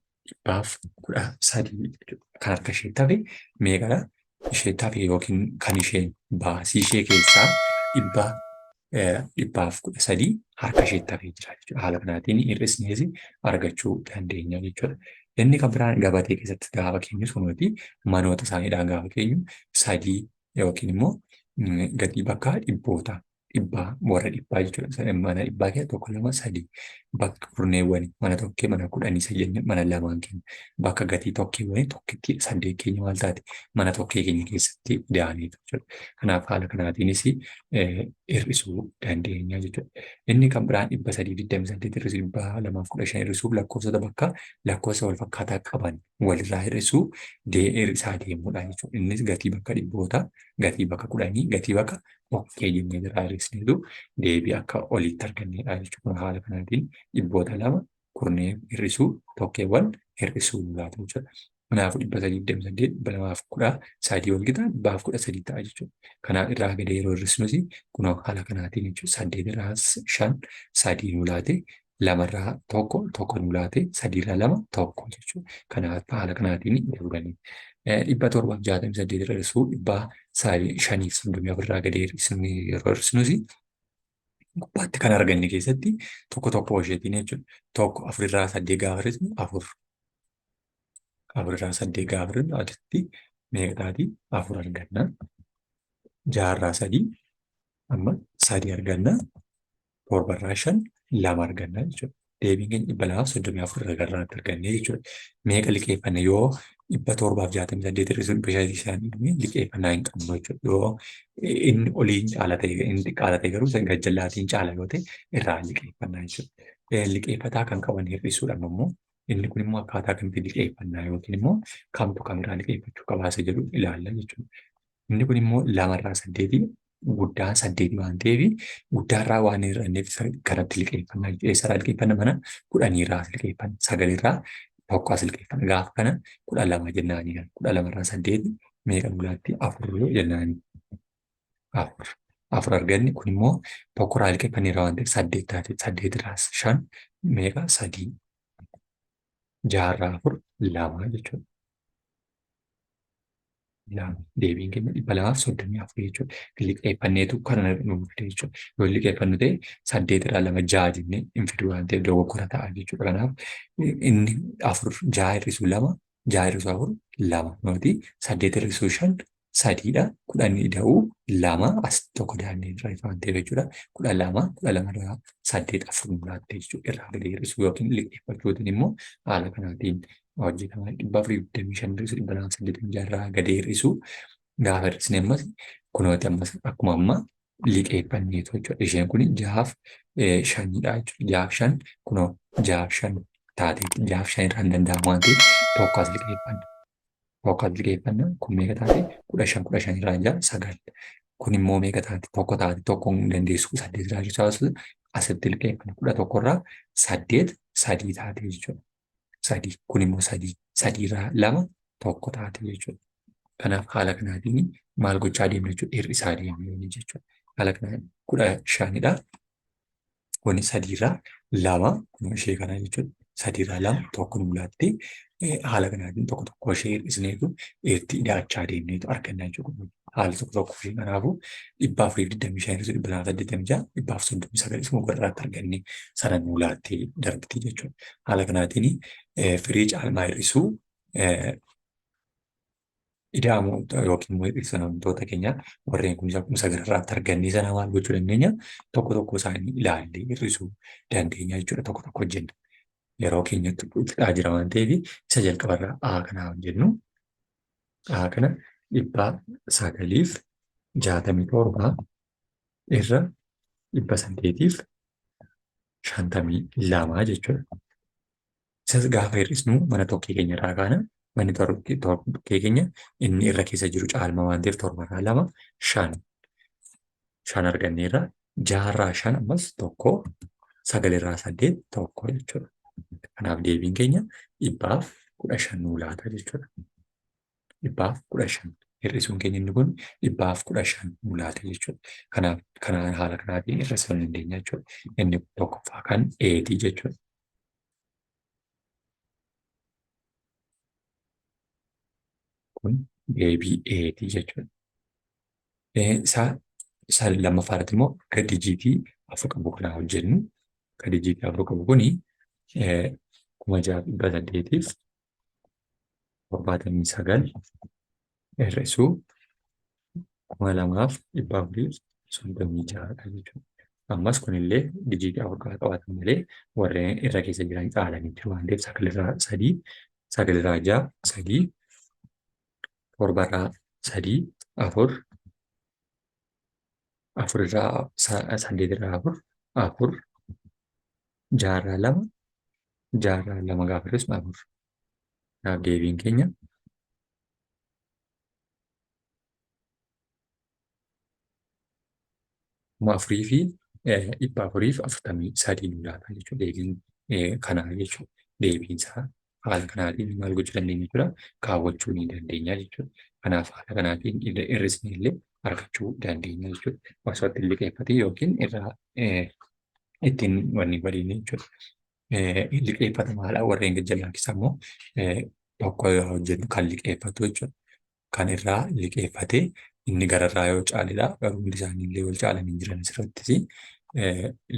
113 jechuudha. Kan harka isheetti hafe meeqadha? Isheetti hafe yookiin kan isheen baasii ishee keessaa 113 harka isheetti hafee jira jechuudha. Haala kanaatiin hir'isnees argachuu dandeenya jechuudha. Inni kan biraan gabatee keessatti gaafa keenyu sunuti manoota isaaniidhaan gaafa keenyu sadii yookiin immoo gatii bakka dhibboota dhibbaa warra dhibbaa jechuudha. Mana dhibbaa keessa tokko lama sadii bakka kurneewwani mana tokkee mana kudhanii isa jenne mana lamaan keenya bakka gatii tokkeewwani tokkitti saddeet keenya maal taate mana tokkee keenya keessatti ida'aniitu jechuudha. Kanaaf haala kanaatiinis hir'isuu dandeenya jechuudha. Inni kan biraan 328 hir'isuu 215 hir'isuuf lakkoofsota bakka lakkoofsa wal fakkaataa qaban walirraa hir'isuu hir'isaa deemuudha jechuudha. Innis gatii bakka dhibboota, gatii bakka kudhanii, gatii bakka tokkee jennee irraa hir'isneetu deebii akka oliitti argannedha jechuudha. Haala kanaatiin dhibboota lama kurnee hir'isuu tokkeewwan hir'isuu laatu jechuudha. Kanaafuu 328 213 wal qixa 113 ta'a jechuudha. Kanaaf irraa gadi yeroo hir'isnus kunoo haala kanaatiin jechuudha. Saddeet irraa shan sadii nu laate lamarraa tokko tokko nu laate sadiirraa lama tokko jechuudha. Kanaaf haala kanaatiin dabalanii 768 irra hir'isuu 534 irraa gadi hir'isnu yeroo hir'isnus gubbaatti kan arganne keessatti tokko tokko isheetiin jechuudha. Tokko afurirraa saddeet gaafa hir'isnu afur. Afurirraa saddeet gaafa hir'isnu asitti meeqa taati? Afur arganna. Jaharraa sadii amma sadii arganna. Torbarraa shan lama arganna jechuudha. Deebiin keenya 234 irra garraatti arganne jechuudha. Meeqa liqeeffanne yoo 768 hir'isuu 505 liqeeffannaa hin qabnu jechuudha. Yoo inni oliin caala ta'e inni xiqqaata ta'e garuu isa gajjallaatiin caala yoo ta'e irraa liqeeffannaa jechuudha. Liqeeffataa kan qaban hir'isuudhaan immoo inni kun immoo akkaataa kamitti liqeeffannaa yookiin immoo kamtu kamirraa liqeeffachuu qabaa isa jedhu ilaalla jechuudha. Inni kun immoo lamarraa saddeetii guddaan saddeeti waan ta'eef guddaarraa waan hin hir'anneef kanatti liqeeffanna. Eessarraa liqeeffanna? Mana kudhaniirraa as liqeeffanna. Sagalirraa tokko as liqeeffanna. Gaafa kana 12 jennaanii kana 12rraa saddeeti meeqa gulaatti? Afur jennaanii. Afur. Afur arganne kun immoo tokkorraa liqeeffanneerra waan ta'eef saddeet taate. Saddeetirraa shan meeqa? Sadii. Jaharraa afur lama jechuudha. Lama. Deebiin keenya 234 jechuudha. Liqeeffanneetu kana nu fide jechuudha. Yoo liqeeffannu ta'e saddeet irraa lama ja'a jennee hin fidu waan ta'eef dogoggora ta'a jechuudha. Kanaaf inni afur ja'a hir'isuu lama ja'a hir'isuu afur lama nooti saddeet hir'isuu shan sadiidha. Kudhan ida'uu lama as tokko daannee irra waan ta'eef jechuudha. 12 12 irraa saddeet afur mul'atte jechuudha. Irraa gadi hir'isuu yookiin liqeeffachuutiin immoo haala kanaatiin hojjetama. 425 hir'isuu 286 irraa gadi hir'isuu gaafa hir'isne ammas kunooti ammas akkuma amma liqeeffanneetu jechuudha. Isheen kun jahaaf shanidha jechuudha. Jahaaf shan kunoo jahaaf shan taatee jahaaf shan irraa hin danda'amu waan ta'eef tokko as liqeeffanna. Tokko as liqeeffanna kun meeqa taate? 15 15 irraa jaha sagal. Kun immoo meeqa taate? Tokko taate tokko hin dandeessu saddeet irraa hir'isuu asitti liqeeffanna 11 irraa saddeet sadii taate jechuudha. Sadii kun immoo sadii sadiirraa lama tokko taate jechuudha. Kanaaf haala kanaatiin maal gochaa deemna jechuudha hir'isaa deemna jechuudha. Haala kanaan 15dha. Kuni sadiirraa lama kun ishee kana jechuudha. Sadiirraa lama tokko nu laatte haala kanaatiin tokko tokko ishee hir'isneetu itti ida'achaa deemneetu arganna jechuudha. Haala tokko tokko fi kanaafuu 425 hir'isuu 286 139 isuma garraatti arganne sana nuu laattee darbiti jechuudha. Haala kanaatiin firii caalmaa hir'isuu ida'amuu yookiin immoo hir'isamtoota keenya warreen kunis akkuma isa gararraatti arganne sana maal gochuu dandeenya? Tokko tokko isaanii ilaallee hir'isuu dandeenya jechuudha. Tokko tokko hojjenna. Yeroo keenyatti fixaa jira waan ta'eef isa jalqabarraa A kanaa hojjennu. A kana 967 irra 852 jechuudha. Isas gaafa hir'isnu mana tokkee keenya irraa kaana. Manni tokkee keenya inni irra keessa jiru caalma waan ta'eef torbarraa lama shan. Shan arganneerra. Jaharraa shan ammas tokko. Sagalirraa saddeet tokko jechuudha. Kanaaf deebiin keenya 115 nuu laata jechuudha. 115 hir'isuun keenya inni kun 115 nuu laata jechuudha. Kanaaf kanaan haala kanaatiin hir'isuu dandeenya jechuudha. Inni tokkoffaa kan eetii jechuudha. Kun deebii eetii jechuudha. Isa isa lammaffaa irratti immoo akka dijiitii afur qabu kanaa hojjennu. Akka dijiitii afur qabu kuni 6879 hir'isuu 2436 dha jechuudha. Ammas kunillee dijiitii afur qaba qabaatan malee warreen irra keessa jiran caalanii jiru waan ta'eef sagalirraa sadii, sagalirraa ja'a, sadii, torbarraa sadii, afur, afurirraa saddeetirraa afur, afur, jaarraa lama, jaarraa lama gaafa hir'isnu afur. Kanaaf deebiin keenya 4443 nu laata jechuudha. Deebiin kanaa jechuudha. Deebiin isaa haala kanaatiin maal gochuu dandeenya jechuudha. Kaawwachuu ni dandeenya jechuudha. Kanaaf haala kanaatiin hir'isnee illee argachuu dandeenya jechuudha. Osoo itti liqeeffatee yookiin irraa ittiin wanni godhin jechuudha. Liqeeffatamaadha warreen gajjallaa keessa immoo tokko yoo hojjennu kan liqeeffatu jechuudha. Kan irraa liqeeffatee inni gararraa yoo caaledha. Garuu hundi isaanii illee wal caalanii jiran asirrattis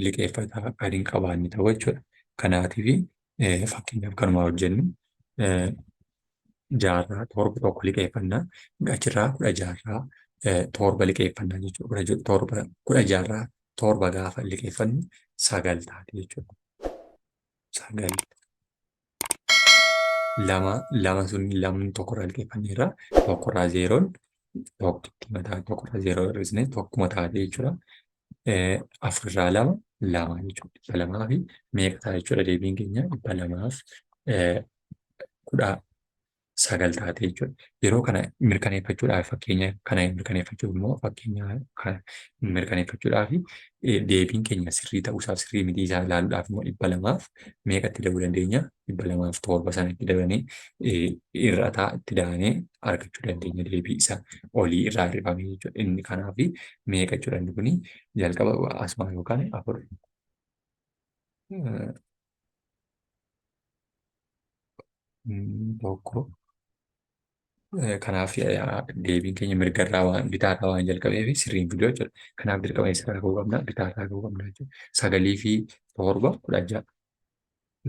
liqeeffataa kan hin qabaanne ta'u jechuudha. Kanaatiif fakkeenyaaf kanuma hojjennu jaarraa torba tokko liqeeffannaa achirraa kudha jaarraa torba liqeeffannaa jechuudha. Torba kudha jaarraa torba gaafa liqeeffannu sagal taate jechuudha. Sagal lama lama sun lamni tokkorraa liqeeffanneerra tokkorraa zeeroon tokkitti mataa tokkorraa zeeroo hir'isne tokkuma taate jechuudha. Afurirraa lama lama jechuudha. Dhibba lamaa fi meeqa ta'a jechuudha deebiin keenya 219 taate jechuudha. Yeroo kana mirkaneeffachuudhaaf fakkeenya kana mirkaneeffachuuf immoo fakkeenya kana mirkaneeffachuudhaaf deebiin keenya sirrii ta'uusaaf sirrii mitii isaa ilaaluudhaaf immoo dhibba lamaaf meeqatti dabuu dandeenya? 207 sana itti dabalanii irrataa itti daanee argachuu dandeenya deebii isa olii irraa hir'ifame jechuudha. Inni kanaaf meeqa jechuudha inni kuni jalqaba asuma yookaan afur tokko kanaaf deebiin keenya mirgarraa waan bitaarraa waan jalqabeef sirriin fiduu jechuudha. Kanaaf dirqama eessarraa ka'uu qabna? Bitaarraa ka'uu qabna jechuudha. Sagalii fi torba 16.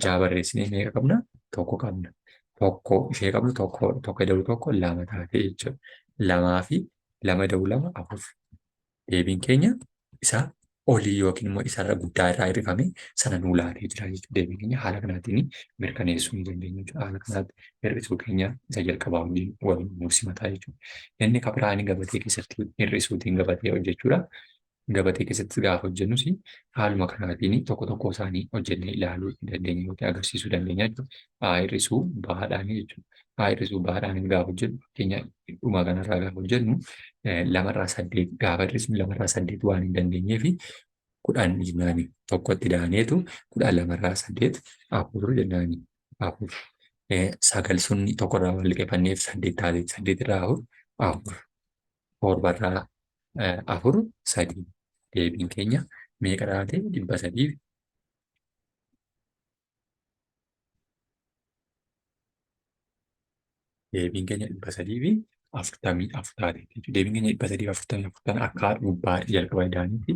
Ja'a barreessinee meeqa qabna? Tokko qabna. Tokko ishee qabnu tokko tokko ida'u tokko lama taate jechuudha. Lamaa fi lama ida'u lama afur. Deebiin keenya isa olii yookiin immoo isarra guddaa irraa hir'ifame sana nuu laatee jira jechuudha. Deebiin keenya haala kanaatiin mirkaneessuu ni dandeenya jechuudha. Haala kanaatti hir'isuu keenya isa jalqabaa waliin wal nuu simataa jechuudha. Inni kan biraan gabatee keessatti hir'isuutiin gabatee hojjechuudha. Gabatee keessatti gaafa hojjennus haaluma kanaatiin tokko tokko isaanii hojjennee ilaaluu dandeenya yookiin agarsiisuu dandeenya jechuudha. A hir'isuu baadhaan jechuudha. A hir'isuu baadhaan gaafa hojjennu fakkeenya dhuma kanarraa gaafa hojjennu lamarraa saddeet gaafa hir'isnu lamarraa saddeet waan hin dandeenyeef 10 jennaani tokkotti daaneetu 10 lamarraa saddeet afur jennaani afur. Sagal sun tokkorraa wal liqeeffanneef saddeet taate saddeet irraa afur afur torbarraa afur sadii deebiin keenya meeqa taate dhibba sadiif deebiin keenya dhibba sadii fi 44 taate jechuudha. Deebiin keenya 344 tan akka gubbaa jalqaba idaaniitti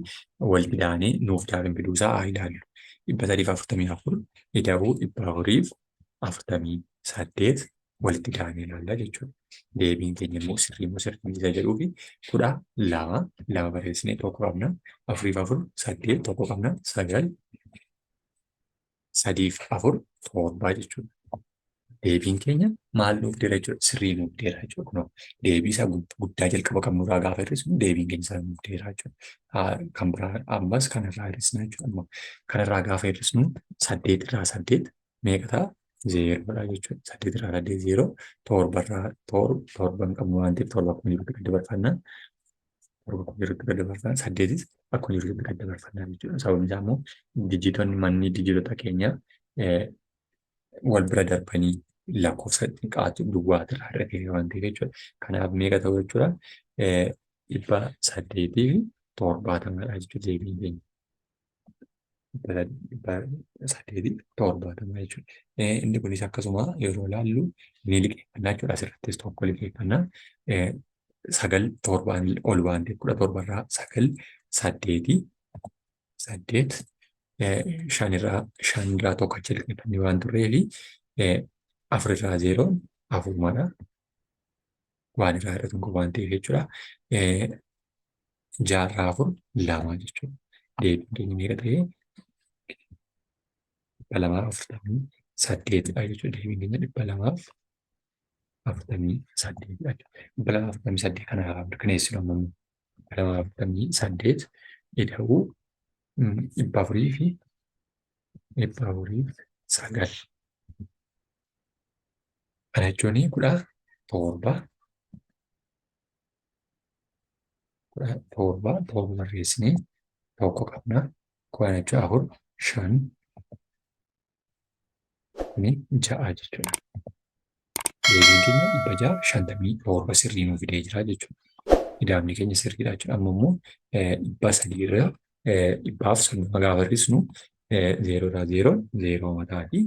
walitti idaanee nuuf deebiin fiduusaa haa ilaallu. 344 ida'uu 448 walitti idaanee ilaalla jechuudha. Deebiin keenya immoo sirrii moo sirrii miti isa jedhuu fi 12 lama barreessinee tokko qabna. Afuriif afur saddeet tokko qabna sagal sadiif afur torbaa jechuudha. Deebiin keenya maal nuuf dira jechuudha? Sirrii nuuf dira jechuudha. Kunoo deebii isaa guddaa jalqaba qabnurraa gaafa hir'isnu deebiin keenya isaa nuuf dira jechuudha. Kan biraa ammas kanarraa hir'isna jechuudha. Amma kanarraa gaafa hir'isnu saddeet irraa saddeet meeqa ta'a? Zeeroodha jechuudha. Saddeet irraa saddeet zeeroo torbarraa torba hin qabnu waan ta'eef torba akkuma jirutti gad dabarfanna. Torba akkuma jirutti gad dabarfanna. Saddeetis akkuma jirutti gad dabarfanna jechuudha. Sababni isaa immoo dijiitonni manni dijiitota keenya wal bira darbanii lakkoofsa xiqqaatu duwwaatu irraa hir'atee waan ta'eef jechuudha. Kanaaf meeqa ta'u jechuudha? 870dha jechuudha deebiin keenya. 870 jechuudha. Inni kunis akkasuma yeroo ilaallu ni liqeeffannaa jechuudha. Asirrattis tokko liqeeffannaa. Sagal torbaan ol waan ta'eef 17 irraa sagal saddeeti saddeet shanirraa shanirraa tokko achi liqeeffannee waan turreefi afurirraa zeeroon afurumadha. Waan irraa hir'atu hin qabu waan ta'eef jechuudha. Jaarraa afur lama jechuudha. Deebiin keenya meeqa ta'ee? 248dha jechuudha. Deebiin keenya 248dha. 248 kana mirkaneessinu amma immoo 248 ida'uu dhibba afurii fi 409. Kana jechuun 17 17 torba barreessinee tokko qabna. Kudhan jechuun afur shan kuni ja'a jechuudha. Deebiin keenya 657 sirrii nuu fidee jira jechuudha. Idaamni keenya sirriidha jechuudha. Amma immoo 300 irra 130 gaafa hir'isnu zeeroo irraa zeeroon zeeroo mataati.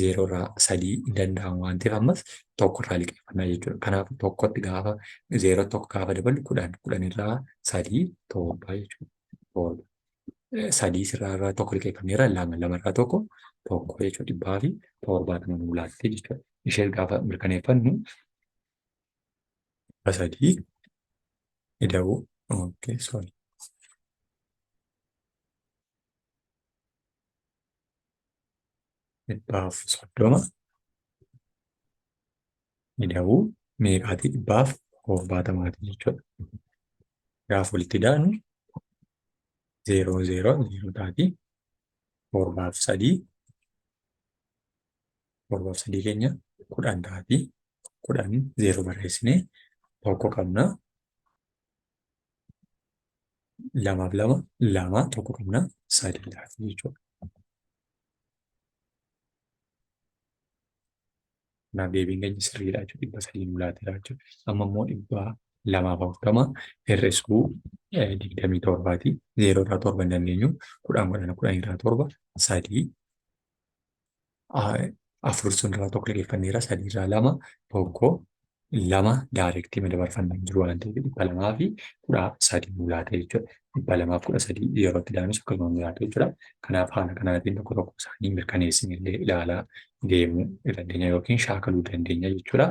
Zeeroo irraa sadii hin danda'amu waan ta'eef ammas tokko irraa liqeeffannaa jechuudha. Kanaaf tokkotti gaafa zeeroo tokko gaafa daballu kudhan kudhan irraa sadii torba jechuudha. Torba. Sadii irraa irraa tokko liqeeffanneerra lama lama irraa tokko tokko jechuudha. 170 nuu laatte jechuudha. Ishee gaafa mirkaneeffannu 300 ida'uu okay sorry. 130 ida'uu meeqaati 170ti jechuudha. Gaafa walitti idaanu zeeroo zeeroo zeeroo taati. Torbaaf sadii torbaaf sadii keenya 10 taati. 10 zeeroo barreessinee tokko qabna. Lamaaf lama lama tokko qabna sadii taati jechuudha. Kanaaf deebiin keenya sirriidha jechuudha. 300 nu laateera jechuudha. Amma immoo 240 hir'isuu 27ti. Zeeroo irraa torba hin dandeenyu. 10 godhana 10 irraa torba sadii. Afur sun irraa tokko liqeeffanneera. Sadii irraa lama tokko lama daayirektii madabarfannaa hin jiru waan ta'eef 213 nu laata jechuudha. 213 yeroo itti daanus akkasuma nu laata jechuudha. Kanaaf haala kanaatiin tokko tokko isaanii mirkaneessinillee ilaalaa deemuu dandeenya yookiin shaakaluu dandeenya jechuudha.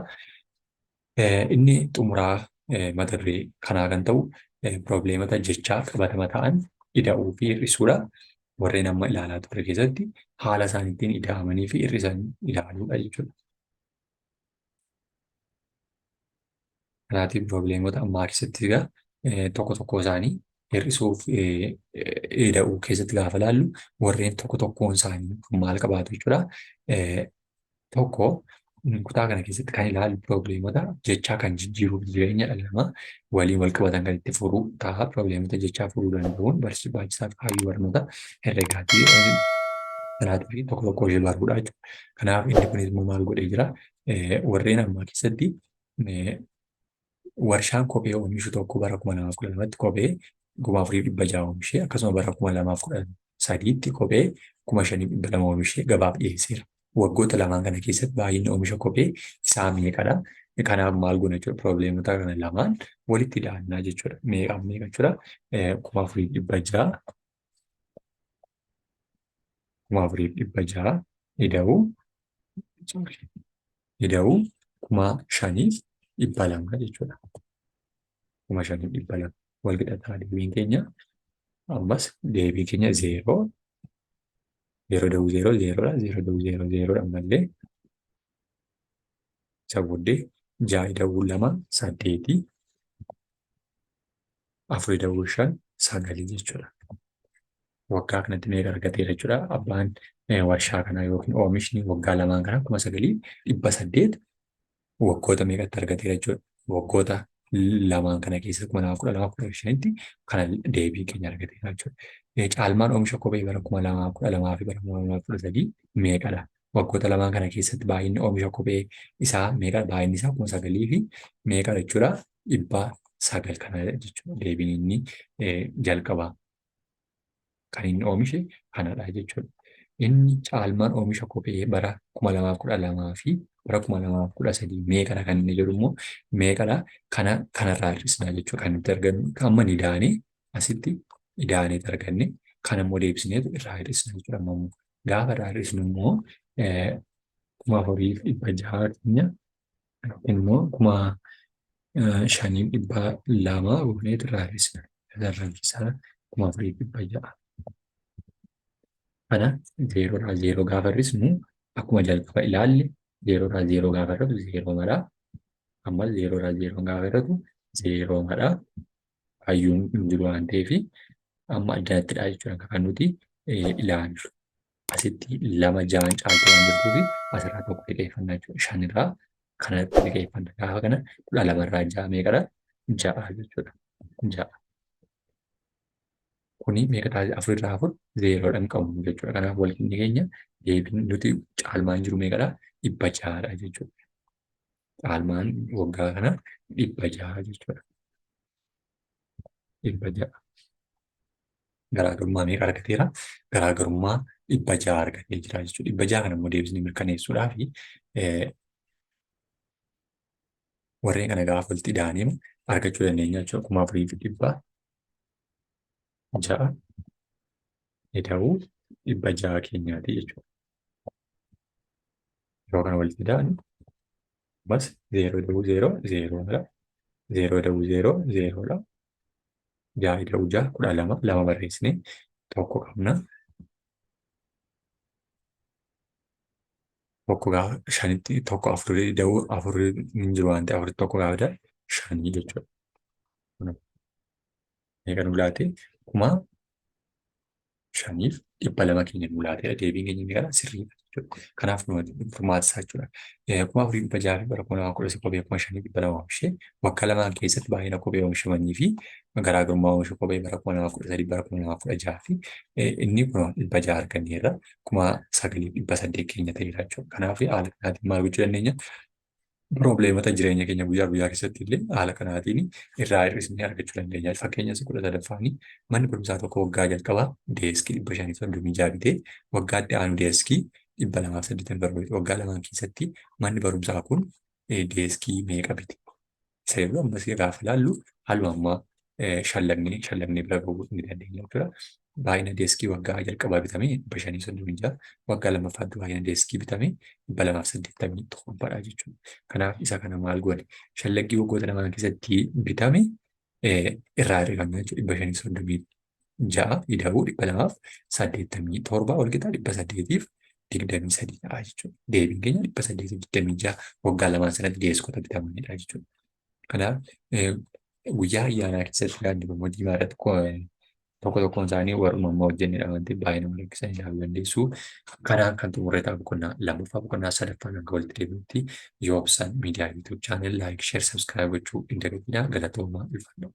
Inni xumuraa mata duree kanaa kan ta'u pirobleemota jechaa qabatama ta'an ida'uu fi hir'isuudha. Warreen amma ilaalaa turre keessatti haala isaan ittiin ida'amanii fi hir'isan ilaaluudha jechuudha. Kanaatiif pirobleemota ammaa keessatti egaa tokko tokko isaanii hir'isuuf ida'uu keessatti gaafa ilaallu warreen tokko tokkoon isaanii maal qabaatu jechuudha. Tokko kutaa kana keessatti kan ilaallu pirobleemota jechaa kan jijjiiruuf jireenya dhala namaa waliin wal qabatan kan itti furuu ta'a. Pirobleemota jechaa furuu danda'uun barbaachisaa fi kaayyoo barnoota herregaati. Kanaatiif tokko tokko ishee baruudha jechuudha. Kanaaf inni kunis immoo maal godhee jira? Warreen ammaa keessatti warshaan kophee oomishu tokko bara 2012tti kophee 4600 oomishee akkasuma bara 2013tti kophee 5200 oomishee gabaaf dhiyeesseera. Waggoota lamaan kana keessatti baay'inni oomisha kophee isaa meeqadha? Kanaaf maal goona jechuudha? Probleemota kana lamaan walitti ida'annaa jechuudha. Meeqaaf meeqa jechuudha? 4600, 4600 ida'uu 5200 jechuudha. 5200 wal qixa ta'a deebiin keenya. Ammas deebiin keenya zeeroo, zeeroo ida'uu zeeroo zeeroodha. Zeeroo ida'uu zeeroo zeeroodha ammallee. Isa booddee ja'a ida'uu lama saddeeti. Afur ida'uu shan sagalii jechuudha. Waggaa kanatti meeqa argateera jechuudha. Abbaan warshaa kanaa yookiin oomishni waggaa lamaan kana 9800 waggoota meeqatti argateera jechuudha. Waggoota lamaan kana keessa 2012 15tti kana deebii keenya argateera jechuudha. Caalmaan oomisha kophee bara 2012 fi bara 2013 meeqadha? Waggoota lamaan kana keessatti baay'inni oomisha kophee isaa meeqadha? Baay'inni isaa 9000 fi meeqadha jechuudha? 900 kana jechuudha. Deebiin inni jalqabaa kan inni oomishe kanadha jechuudha. Inni caalmaan oomisha kophee bara 2012 fi bara 2013 meeqadha kan inni jedhu immoo meeqadha? Kana kanarraa hir'isnaa jechuudha. Kan nuti argannu amma ni daanee asitti idaaneet arganne kana immoo deebisineetu irraa hir'isna jechuudha. Amma immoo gaafa irraa hir'isnu immoo 4600 keenya yookiin immoo 5200 gooneetu irraa hir'isna. Irraa hir'isaa 4600. Kana zeeroodhaa zeeroo gaafa hir'isnu akkuma jalqaba ilaalle zeeroodhaa zeeroo gaafa hir'atu zeeroo madha. Ammas zeeroodhaa zeeroo gaafa hir'atu zeeroo madha. Hayyuun hin jiru waan ta'eef amma addanattidha jechuudha kan nuti ilaallu. Asitti lama ja'an caaltu waan jirtuuf asirraa tokko liqeeffannaa jechuudha. Shanirraa kanatti liqeeffanna. Gaafa kana 12rraa ja'a meeqadha? Ja'a jechuudha. Ja'a. Kuni meeqa ta'a? Afurirraa afur zeeroodha hin qabnu jechuudha. Kanaaf walqixni keenya deebiin nuti caalmaan jiru meeqadha? 600dha jechuudha. Caalmaan waggaa kana 600 jechuudha. 600. Garaagarummaa meeqa argateera? Garaagarummaa 600 argatee jira jechuudha. 600 kana immoo deebisnee mirkaneessuudhaaf warreen kana gaafa walitti ida'anii argachuu dandeenya jechuudha. 4600 ida'uu 600 keenyaati jechuudha. Yeroo kana walitti ida'an ammas zeeroo ida'uu zeeroo zeeroodha. Zeeroo ida'uu zeeroo zeeroodha. Ja'a ida'uu ja'a 12, lama barreessinee tokko qabna. Tokko gaafa shanitti tokko afur ida'uu afur hin jiru waan ta'eef afuritti tokko gaafa ida'an shanii jechuudha. Meeqa nu laate? 5200 keenya nu laateera. Deebiin keenya meeqadha? Sirriidha jechuudha. Kanaaf nu furmaata isaa jechuudha. 4600 fi bara 2013 kophee 5200 oomishee waggaa lamaan keessatti baay'ina kophee oomishamanii fi garaagarummaa oomisha kophee bara 2013 bara 2016 fi inni kun 600 arganneerra 9800 keenya ta'eera jechuudha. Kanaaf haala kanaatiin maal gochuu dandeenya? Piroobileemota jireenya keenya guyyaa guyyaa keessatti illee haala kanaatiin irraa hir'isnee argachuu dandeenya. Fakkeenya isa 13ffaanii manni barumsaa tokko waggaa jalqabaa deeskii 536 bitee waggaa itti aanu deeskii 287 bite. Waggaa lamaan keessatti manni barumsaa kun deeskii meeqa bite? Isa jedhu ammas gaafa ilaallu haaluma ammaa shallagnee shallagnee bira gahuu ni dandeenya jechuudha. Baay'ina deeskii waggaa jalqabaa bitame 536, waggaa lammaffaatti baay'ina deeskii bitame 287dha jechuudha. Kanaaf isa kana maal goone? Shallaggii waggoota lamaan keessatti bitame irraa hir'ifannaa jechuudha. 536 ida'uu 287 wal qixa 823 ta'a jechuudha. Deebiin keenya 826 waggaa lamaan sanatti deeskota bitamanidha jechuudha. Kanaaf guyyaa ayyaanaa keessatti daandii Oromoo diimaa irratti tokko tokkoon isaanii warruma amma hojjennedha waan ta'eef baay'ee nama rakkisan ilaaluu dandeessu. Kanaan kan xumurre ta'a boqonnaa lammaffaa. Boqonnaa sadaffaa hanga walitti deebinutti Yoobsan Miidiyaa YouTube channel like, share, subscribe gochuu hin dagatinaa. Galatoomaa, ulfaadhaa.